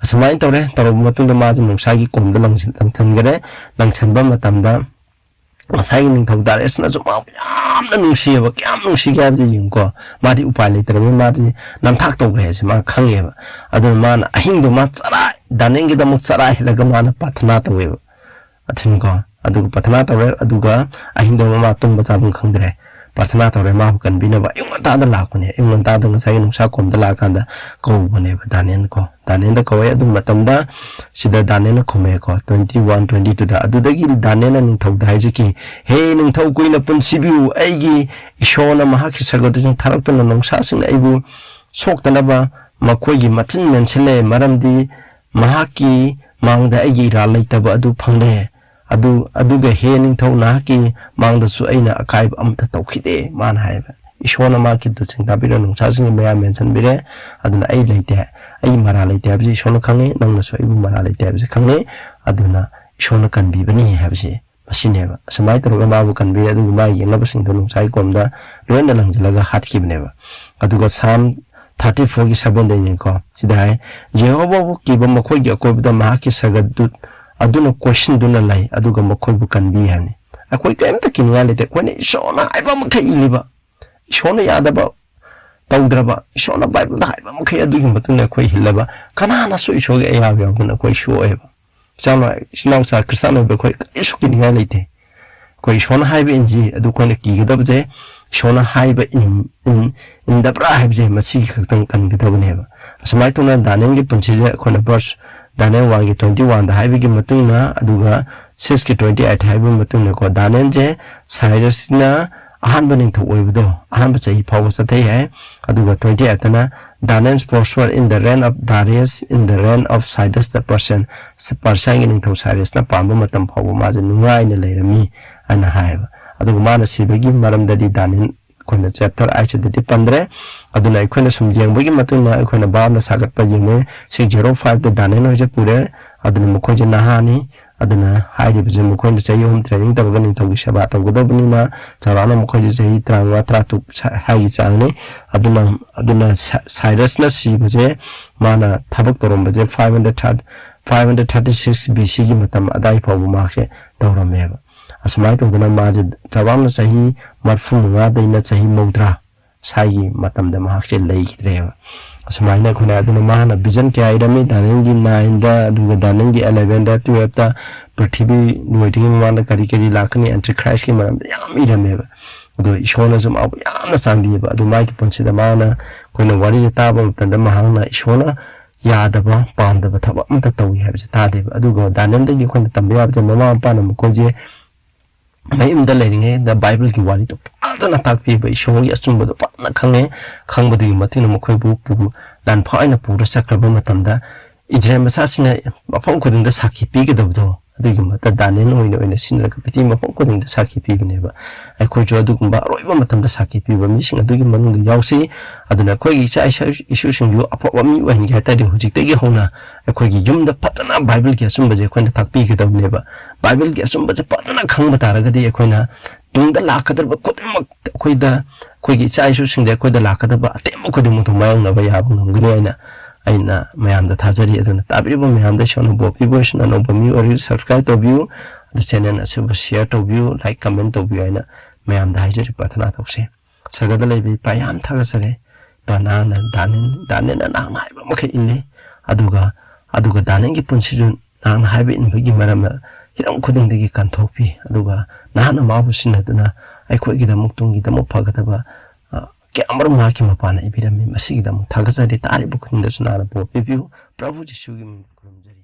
ꯑꯁꯨꯃꯥꯏꯅ ꯇꯧꯔꯦ꯫ ꯇꯧꯔꯕ ꯃꯇꯨꯡꯗ ꯃꯥꯁꯦ ꯅꯣꯡꯁꯥꯒꯤ ꯀꯣꯝꯗ ꯂꯪꯁꯤꯟ-, ꯂꯪꯁꯤꯟꯈꯔꯦ꯫ ꯂꯪꯁꯤꯟꯕ ꯃꯇꯝꯗ ꯉꯁꯥꯏꯒꯤ ꯅꯤꯡꯊꯧ ꯗꯥꯔꯤꯌꯁꯅꯁꯨ ꯃꯥꯕꯨ ꯌꯥꯝꯅ ꯅꯨꯡꯁꯤꯌꯦꯕ꯫ ꯀꯌꯥꯝ ꯅꯨꯡꯁꯤꯒꯦ ꯍꯥꯏꯕꯁꯦ ꯌꯦꯡꯉꯨꯀꯣ꯫ ꯃꯥꯗꯤ ꯎꯄꯥꯏ ꯂꯩꯇ꯭ꯔꯕꯅꯤꯅ ꯃꯥꯗꯤ ꯅꯝꯊꯥꯛ ꯇꯧꯈ꯭ꯔꯦ ꯍꯥꯏꯁꯦ ꯃꯥ ꯈꯪꯉꯦꯕ꯫ ꯑꯗꯨꯅ ꯃꯥꯅ ꯑꯍꯤꯡꯗꯣ ꯃꯥ ꯆꯔꯥ, ꯗꯥꯅꯤꯌꯦꯜꯒꯤꯗꯃꯛ ꯆꯔꯥ ꯍꯦꯜꯂꯒ ꯃꯥꯅ ꯄ꯭ꯔꯥꯊꯅꯥ ꯇꯧꯋꯦꯕ꯫ ꯑꯊꯤꯡꯀꯣ꯫ ꯑꯗꯨꯒ ꯄ꯭ꯔꯥꯊꯅꯥ ꯇꯧꯔꯦ, ꯑꯗꯨꯒ ꯑꯍꯤꯡꯗꯣ ꯃꯥ ꯇꯨꯝꯕ ꯆꯥꯐꯝ ꯈꯪꯗ꯭ꯔꯦ꯫ ꯄ꯭ꯔꯥꯊꯅꯥ ꯇꯧꯔꯦ, ꯃꯥꯕꯨ ꯀꯟꯕꯤꯅꯕ ꯑꯌꯨꯛ ꯉꯟꯇꯥꯗ ꯂꯥꯛꯄꯅꯦ꯫ ꯑꯌꯨꯛ ꯉꯟꯇꯥꯗ ꯉꯁꯥꯏꯒꯤ ꯅꯨꯡꯁꯥ ꯀꯣꯝꯗ ꯂꯥꯛꯑꯀꯥꯟꯗ ꯀꯧꯕꯅꯦꯕ ꯗꯥꯅꯤꯌꯦꯜ ꯀꯣ꯫ ꯗꯥꯅꯤꯌꯦꯜꯗ ꯀꯧꯋꯦ꯫ ꯑꯗꯨ ꯃꯇꯝꯗ ꯁꯤꯗ ꯗꯥꯅꯤꯌꯦꯜꯅ ꯈꯨꯝꯃꯦꯀꯣ, ꯇ꯭ꯋꯦꯟꯇꯤ ꯋꯥꯟ, ꯇ꯭ꯋꯦꯟꯇꯤ ꯇꯨꯗ꯫ ꯑꯗꯨꯗꯒꯤ ꯗꯥꯅꯤꯌꯦꯜꯅ ꯅꯤꯡꯊꯧꯗ ꯍꯥꯏꯖꯈꯤ, "ꯍꯦ ꯅꯤꯡꯊꯧ, ꯀꯨꯏꯅ ꯄꯨꯟꯁꯤꯕꯤꯌꯨ꯫ ꯑꯩꯒꯤ ꯏꯁꯣꯔꯅ ꯃꯍꯥꯛꯀꯤ ꯁꯥꯒꯗꯨꯁꯤꯡ ꯊꯥꯔꯛꯇꯨꯅ ꯅꯣꯡꯁꯥꯁꯤꯡꯅ ꯑꯩꯕꯨ ꯁꯣꯛꯇꯅꯕ ꯃꯈꯣꯏꯒꯤ ꯃꯆꯤꯟ ꯃꯦꯟꯁꯤꯜꯂꯦ, ꯃꯔꯝꯗꯤ ꯃꯍꯥꯛꯀꯤ ꯃꯥꯡꯗ ꯑꯩꯒꯤ ꯏꯔꯥꯜ ꯂꯩꯇꯕ ꯑꯗꯨ ꯐꯪꯂꯦ꯫ ꯑꯗꯨ, ꯑꯗꯨꯒ ꯍꯦ ꯅꯤꯡꯊꯧ, ꯅꯍꯥꯛꯀꯤ ꯃꯥꯡꯗꯁꯨ ꯑꯩꯅ ꯑꯀꯥꯏꯕ ꯑꯃꯠꯇ ꯇꯧꯈꯤꯗꯦ", ꯃꯥꯅ ꯍꯥꯏꯕ꯫ ꯏꯁꯣꯔꯅ ꯃꯥꯒꯤ ꯗꯨꯠꯁꯤꯡ ꯊꯥꯕꯤꯔ ꯅꯣꯡꯁꯥꯁꯤꯡꯒꯤ ꯃꯌꯥꯝ ꯃꯦꯟꯁꯤꯟꯕꯤꯔꯦ꯫ ꯑꯗꯨꯅ ꯑꯩ ꯂꯩꯇꯦ, ꯑꯩ ꯃꯔꯥꯜ ꯂꯩꯇꯦ ꯍꯥꯏꯕꯁꯤ ꯏꯁꯣꯔꯅ ꯈꯪꯉꯤ, ꯅꯪꯅꯁꯨ ꯑꯩꯕꯨ ꯃꯔꯥꯜ ꯂꯩꯇꯦ ꯍꯥꯏꯕꯁꯤ ꯈꯪꯉꯤ꯫ ꯑꯗꯨꯅ ꯏꯁꯣꯔꯅ ꯀꯟꯕꯤꯕꯅꯤ ꯍꯥꯏꯕꯁꯤ ꯃꯁꯤꯅꯦꯕ꯫ ꯑꯁꯨꯃꯥꯏꯅ ꯇꯧꯔꯒ ꯃꯥꯕꯨ ꯀꯟꯕꯤꯔꯦ, ꯑꯗꯨꯒ ꯃꯥꯒꯤ ꯌꯦꯛꯅꯕꯁꯤꯡꯗꯣ ꯅꯣꯡꯁꯥꯒꯤ ꯀꯣꯝꯗ ꯂꯣꯏꯅ ꯂꯪꯁꯤꯜꯂꯒ ꯍꯥꯠꯈꯤꯕꯅꯦꯕ꯫ ꯑꯗꯨꯒ ꯁꯥꯝ ꯊꯥꯔꯇꯤ ꯐꯣꯔꯒꯤ ꯁꯚꯦꯟꯗꯅꯤꯀꯣ, ꯁꯤꯗ ꯍꯥꯏ, "ꯖꯦꯍꯣꯚꯥꯕꯨ ꯀꯤꯕ ꯃꯈꯣꯏꯒꯤ ꯑꯀꯣꯏꯕꯗ ꯃꯍꯥꯛꯀꯤ ꯁꯒꯗꯨꯠ ꯑꯗꯨꯅ ꯀꯣꯏꯁꯤꯟꯗꯨꯅ ꯂꯩ, ꯑꯗꯨꯒ ꯃꯈꯣꯏꯕꯨ ꯀꯟꯕꯤ" ꯍꯥꯏꯕꯅꯤ꯫ ꯑꯩꯈꯣꯏ ꯀꯔꯤꯝꯇ ꯀꯤꯅꯤꯡꯉꯥꯏ ꯂꯩꯇꯦ꯫ ꯑꯩꯈꯣꯏꯅ ꯏꯁꯣꯔꯅ ꯍꯥꯏꯕ ꯃꯈꯩ ꯏꯜꯂꯤꯕ, ꯏꯁꯣꯔꯅ ꯌꯥꯗꯕ ꯇꯧꯗ꯭ꯔꯕ, ꯏꯁꯣꯔꯅ ꯕꯥꯏꯕꯜꯗ ꯍꯥꯏꯕ ꯃꯈꯩ ꯑꯗꯨꯒꯤ ꯃꯇꯨꯡ ꯏꯟꯅ ꯑꯩꯈꯣꯏ ꯍꯤꯜꯂꯕ, ꯀꯅꯥꯅꯁꯨ ꯏꯁꯣꯔꯒꯤ ꯑꯌꯥꯕ ꯌꯥꯎꯗꯅ ꯑꯩꯈꯣꯏ ꯁꯣꯛꯑꯦꯕ꯫ ꯏꯆꯥꯅ-, ꯏꯆꯤꯟ ꯏꯅꯥꯎꯆꯥ ꯈ꯭ꯔꯤꯁꯇꯥꯟ ꯑꯣꯏꯕ ꯑꯩꯈꯣꯏ ꯀꯔꯤꯁꯨ ꯀꯤꯅꯤꯡꯉꯥꯏ ꯂꯩꯇꯦ꯫ ꯑꯩꯈꯣꯏ ꯏꯁꯣꯔꯅ ꯍꯥꯏꯕ ꯏꯟꯁꯤ, ꯑꯗꯨ ꯑꯩꯈꯣꯏꯅ ꯀꯤꯒꯗꯕꯁꯦ ꯏꯁꯣꯔꯅ ꯍꯥꯏꯕ ꯏꯟ ꯏꯟ ꯏꯟꯗꯕ꯭ꯔꯥ ꯍꯥꯏꯕꯁꯦ ꯃꯁꯤꯒꯤ ꯈꯛꯇꯪ ꯀꯟꯒꯗꯕꯅꯦꯕ꯫ ꯑꯁꯨꯃꯥꯏꯅ ꯇꯧꯅ ꯗꯥꯅꯤꯌꯦꯜꯒꯤ ꯄꯨꯟꯁꯤꯁꯦ ꯑꯩꯈꯣꯏꯅ ꯚꯔꯁ ꯗꯥꯅꯤꯌꯦꯜ ꯋꯥꯟꯒꯤ ꯇ꯭ꯋꯦꯟꯇꯤ ꯋꯥꯟꯗ ꯍꯥꯏꯕꯒꯤ ꯃꯇꯨꯡ ꯏꯟꯅ, ꯑꯗꯨꯒ ꯁꯤꯛꯁꯀꯤ ꯇ꯭ꯋꯦꯟꯇꯤ ꯑꯩꯠ ꯍꯥꯏꯕꯒꯤ ꯃꯇꯨꯡ ꯏꯟꯅꯀꯣ, ꯗꯥꯅꯤꯌꯦꯜꯁꯦ ꯁꯥꯏꯔꯁꯅ ꯑꯍꯥꯟꯕ ꯅꯤꯡꯊꯧ ꯑꯣꯏꯕꯗꯣ ꯑꯍꯥꯟꯕ ꯆꯍꯤ ꯐꯥꯎꯕ ꯆꯠꯊꯩ ꯍꯥꯏ꯫ ꯑꯗꯨꯒ twenty ꯑꯩꯠꯇꯅ Daniel prospered in the reign of Darius in the reign of Cyrus the Persian꯫ ꯄꯔꯁꯤꯌꯥꯒꯤ ꯅꯤꯡꯊꯧ ꯁꯥꯏꯔꯁꯅ ꯄꯥꯟꯕ ꯃꯇꯝ ꯐꯥꯎꯕ ꯃꯥꯁꯦ ꯅꯨꯡꯉꯥꯏꯅ ꯂꯩꯔꯝꯃꯤ ꯍꯥꯏꯅ ꯍꯥꯏꯌꯦꯕ꯫ ꯑꯗꯨꯒ ꯃꯥꯅ ꯁꯤꯕꯒꯤ ꯃꯔꯝꯗꯗꯤ ꯗꯥꯅꯤꯌꯦꯜ ꯑꯩꯈꯣꯏꯅ ꯆꯦꯞꯇꯔ ꯑꯩꯠꯁꯤꯗꯗꯤ ꯄꯟꯗ꯭ꯔꯦ꯫ ꯑꯗꯨꯅ ꯑꯩꯈꯣꯏꯅ ꯁꯨꯝ ꯌꯦꯡꯕꯒꯤ ꯃꯇꯨꯡ ꯏꯟꯅ ꯑꯩꯈꯣꯏꯅ ꯚꯥꯞꯅ ꯁꯥꯒꯠꯄ ꯌꯦꯡꯉꯦ꯫ ꯁꯤꯛꯁ ꯖꯦꯔꯣ ꯐꯥꯏꯚꯇ ꯗꯥꯅꯤꯌꯦꯜ ꯍꯣꯏꯁꯦ ꯄꯨꯔꯦ꯫ ꯑꯗꯨꯅ ꯃꯈꯣꯏꯁꯦ ꯅꯍꯥꯅꯤ꯫ ꯑꯗꯨꯅ ꯍꯥꯏꯔꯤꯕꯁꯦ ꯃꯈꯣꯏꯅ ꯆꯍꯤ ꯑꯍꯨꯝ ꯇ꯭ꯔꯦꯅꯤꯡ ꯇꯧꯔꯒ ꯅꯤꯡꯊꯧꯒꯤ ꯁꯦꯕꯥ ꯇꯧꯒꯗꯕꯅꯤꯅ ꯆꯥꯎꯔꯥꯛꯅ ꯃꯈꯣꯏꯁꯦ ꯆꯍꯤ ꯇꯔꯥꯃꯉꯥ, ꯇꯔꯥꯇꯔꯨꯛ ꯁ-, ꯍꯥꯏꯒꯤ ꯆꯥꯡꯅꯤ꯫ ꯑꯗꯨꯅ, ꯑꯗꯨꯅ ꯁꯥ-, ꯁꯥꯏꯔꯁꯅ ꯁꯤꯕꯁꯦ ꯃꯥꯅ ꯊꯕꯛ ꯇꯧꯔꯝꯕꯁꯦ five hundred thirty, five hundred thirty six B ꯁꯤꯒꯤ ꯃꯇꯝ ꯑꯗꯥꯏ ꯐꯥꯎꯕ ꯃꯍꯥꯛꯁꯦ ꯇꯧꯔꯝꯃꯦꯕ꯫ ꯑꯁꯨꯃꯥꯏꯅ ꯇꯧꯗꯅ ꯃꯥꯁꯦ ꯆꯥꯎꯔꯥꯛꯅ ꯆꯍꯤ ꯃꯔꯤꯐꯨ ꯃꯉꯥꯗꯩꯅ ꯆꯍꯤ ꯃꯧꯗ꯭ꯔꯥ ꯁ꯭ꯋꯥꯏꯒꯤ ꯃꯇꯝꯗ ꯃꯍꯥꯛꯁꯦ ꯂꯩꯈꯤꯗ꯭ꯔꯦꯕ꯫ ꯑꯁꯨꯃꯥꯏꯅ ꯑꯩꯈꯣꯏꯅ, ꯑꯗꯨꯅ ꯃꯥꯅ ꯚꯤꯖꯟ ꯀꯌꯥ ꯏꯔꯝꯃꯤ, ꯗꯥꯅꯤꯌꯦꯜꯒꯤ ꯅꯥꯏꯟꯗ, ꯑꯗꯨꯒ ꯗꯥꯅꯤꯌꯦꯜꯒꯤ ꯑꯦꯂꯦꯚꯦꯟꯗ, ꯇꯨꯌꯦꯜꯞꯇ ꯄ꯭ꯔꯤꯊꯤꯕꯤ ꯂꯣꯏꯗ꯭ꯔꯤꯉꯩ ꯃꯃꯥꯡꯗ ꯀꯔꯤ ꯀꯔꯤ ꯂꯥꯛꯀꯅꯤ, ꯑꯦꯟꯇꯤꯈ꯭ꯔꯥꯏꯁꯀꯤ ꯃꯔꯝꯗ ꯌꯥꯝ ꯏꯔꯝꯃꯦꯕ꯫ ꯑꯗꯣ ꯏꯁꯣꯔꯅꯁꯨ ꯃꯥꯕꯨ ꯌꯥꯝꯅ ꯆꯥꯟꯕꯤꯌꯦꯕ꯫ ꯑꯗꯨ ꯃꯥꯒꯤ ꯄꯨꯟꯁꯤꯗ ꯃꯥꯅ, ꯑꯩꯈꯣꯏꯅ ꯋꯥꯔꯤꯁꯦ ꯇꯥꯕ ꯃꯇꯝꯗ ꯃꯍꯥꯛꯅ ꯏꯁꯣꯔꯅ ꯌꯥꯗꯕ, ꯄꯥꯝꯗꯕ ꯊꯕꯛ ꯑꯝꯇ ꯇꯧꯏ ꯍꯥꯏꯕꯁꯦ ꯇꯥꯗꯦꯕ꯫ ꯑꯗꯨꯒ ꯗꯥꯅꯤꯌꯦꯜꯗꯒꯤ ꯑꯩꯈꯣꯏꯅ ꯇꯝꯕ ꯌꯥꯕꯁꯦ ꯃꯃꯥ ꯃꯄꯥꯅ ꯃꯈꯣꯏꯁꯦ ꯃꯌꯨꯝꯗ ꯂꯩꯔꯤꯉꯩꯗ ꯕꯥꯏꯕꯜꯒꯤ ꯋꯥꯔꯤꯗꯣ ꯐꯖꯅ ꯇꯥꯛꯄꯤꯕ, ꯏꯁꯣꯔꯒꯤ ꯑꯆꯨꯝꯕꯗꯣ ꯐꯖꯅ ꯈꯪꯉꯦ꯫ ꯈꯪꯕꯗꯨꯒꯤ ꯃꯇꯨꯡ ꯏꯟꯅ ꯃꯈꯣꯏꯕꯨ ꯄꯨ-, ꯂꯥꯟꯐꯥ ꯑꯣꯏꯅ ꯄꯨꯔ ꯆꯠꯈ꯭ꯔꯕ ꯃꯇꯝꯗ ꯏꯖꯔꯦꯜ ꯃꯆꯥꯁꯤꯡꯅ ꯃꯐꯝ ꯈꯨꯗꯤꯡꯗ ꯁꯥꯈꯤ ꯄꯤꯒꯗꯕꯗꯣ, ꯑꯗꯨꯒꯤ ꯃꯍꯨꯠꯇ ꯗꯥꯅꯤꯌꯦꯜ ꯑꯣꯏꯅ, ꯑꯣꯏꯅ ꯁꯤꯟꯅꯔꯒ ꯄ꯭ꯔꯤꯊꯤꯕꯤ ꯃꯐꯝ ꯈꯨꯗꯤꯡꯗ ꯁꯥꯈꯤ ꯄꯤꯕꯅꯦꯕ꯫ ꯑꯩꯈꯣꯏꯁꯨ ꯑꯗꯨꯒꯨꯝꯕ ꯑꯔꯣꯏꯕ ꯃꯇꯝꯗ ꯁꯥꯈꯤ ꯄꯤꯕ ꯃꯤꯁꯤꯡ ꯑꯗꯨꯒꯤ ꯃꯅꯨꯡꯗ ꯌꯥꯎꯁꯤ꯫ ꯑꯗꯨꯅ ꯑꯩꯈꯣꯏꯒꯤ ꯏꯆꯥ ꯏꯁꯨ-, ꯏꯁꯨꯁꯤꯡꯁꯨ ꯑꯐꯕ ꯃꯤ ꯑꯣꯏꯍꯟꯒꯦ ꯍꯥꯏ ꯇꯥꯔꯗꯤ ꯍꯧꯖꯤꯛꯇꯒꯤ ꯍꯧꯅ ꯑꯩꯈꯣꯏꯒꯤ ꯌꯨꯝꯗ ꯐꯖꯅ ꯕꯥꯏꯕꯜꯒꯤ ꯑꯆꯨꯝꯕꯁꯦ ꯑꯩꯈꯣꯏꯅ ꯇꯥꯛꯄꯤꯒꯗꯕꯅꯦꯕ꯫ ꯕꯥꯏꯕꯜꯒꯤ ꯑꯆꯨꯝꯕꯁꯦ ꯐꯖꯅ ꯈꯪꯕ ꯇꯥꯔꯒꯗꯤ ꯑꯩꯈꯣꯏꯅ ꯇꯨꯡꯗ ꯂꯥꯛꯀꯗꯧꯔꯤꯕ ꯈꯨꯗꯤꯡꯃꯛ ꯑꯩꯈꯣꯏꯗ, ꯑꯩꯈꯣꯏꯒꯤ ꯏꯆꯥ ꯏꯁꯨꯁꯤꯡꯗ ꯑꯩꯈꯣꯏꯗ ꯂꯥꯛꯀꯗꯕ ꯑꯇꯦꯝꯕ ꯈꯨꯗꯤꯡꯃꯛꯇꯣ ꯃꯥꯌꯣꯛꯅꯕ ꯌꯥꯕ ꯉꯝꯒꯅꯤ ꯍꯥꯏꯅ ꯑꯩꯅ ꯃꯌꯥꯝꯗ ꯊꯥꯖꯔꯤ꯫ ꯑꯗꯨꯅ ꯇꯥꯕꯤꯔꯤꯕ ꯃꯌꯥꯝꯗ ꯏꯁꯣꯔꯅ ꯕꯣꯄꯤꯕ ꯑꯣꯏꯁꯅꯨ꯫ ꯑꯅꯧꯕ ꯃꯤ ꯑꯣꯏꯔꯤ, subscribe ꯇꯧꯕꯤꯌꯨ꯫ ꯑꯗꯨ channel ꯑꯁꯤꯕꯨ share ꯇꯧꯕꯤꯌꯨ, like, comment ꯇꯧꯕꯤꯌꯨ ꯍꯥꯏꯅ ꯃꯌꯥꯝꯗ ꯍꯥꯏꯖꯔꯤ, ꯄ꯭ꯔꯥꯊꯅꯥ ꯇꯧꯁꯤ꯫ ꯁꯔꯒꯗ ꯂꯩꯕ ꯏꯄꯥ, ꯌꯥꯝ ꯊꯥꯒꯠꯆꯔꯦ꯫ ꯏꯄꯥ, ꯅꯍꯥꯛꯅ ꯗꯥꯅꯤꯌꯦꯜ, ꯗꯥꯅꯤꯌꯦꯜꯅ ꯅꯍꯥꯛꯅ ꯍꯥꯏꯕ ꯃꯈꯩ ꯏꯜꯂꯤ꯫ ꯑꯗꯨꯒ, ꯑꯗꯨꯒ ꯗꯥꯅꯤꯌꯦꯜꯒꯤ ꯄꯨꯟꯁꯤꯁꯨ ꯅꯍꯥꯛꯅ ꯍꯥꯏꯕ ꯏꯟꯕꯒꯤ ꯃꯔꯝꯅ ꯍꯤꯔꯝ ꯈꯨꯗꯤꯡꯗꯒꯤ ꯀꯟꯊꯣꯛꯄꯤ꯫ ꯑꯗꯨꯒ ꯅꯍꯥꯛꯅ ꯃꯥꯕꯨ ꯁꯤꯟꯅꯗꯨꯅ ꯑꯩꯈꯣꯏꯒꯤꯗꯃꯛ ꯇꯨꯡꯒꯤꯗꯃꯛ ꯐꯒꯗꯕ, ꯑ, ꯀꯌꯥꯃꯔꯨꯝ ꯃꯍꯥꯛꯀꯤ ꯃꯄꯥꯟꯅ ꯏꯕꯤꯔꯝꯃꯤ꯫ ꯃꯁꯤꯒꯤꯗꯃꯛ ꯊꯥꯒꯠꯆꯔꯤ꯫ ꯇꯥꯔꯤꯕ ꯈꯨꯗꯤꯡꯗꯁꯨ ꯅꯍꯥꯛꯅ ꯕꯣꯔ ꯄꯤꯕꯤꯌꯨ꯫ ꯄ꯭ꯔꯚꯨ ꯖꯤꯁꯨꯒꯤ ꯃꯤꯡꯗ ꯈꯨꯔꯨꯝꯖꯔꯤ꯫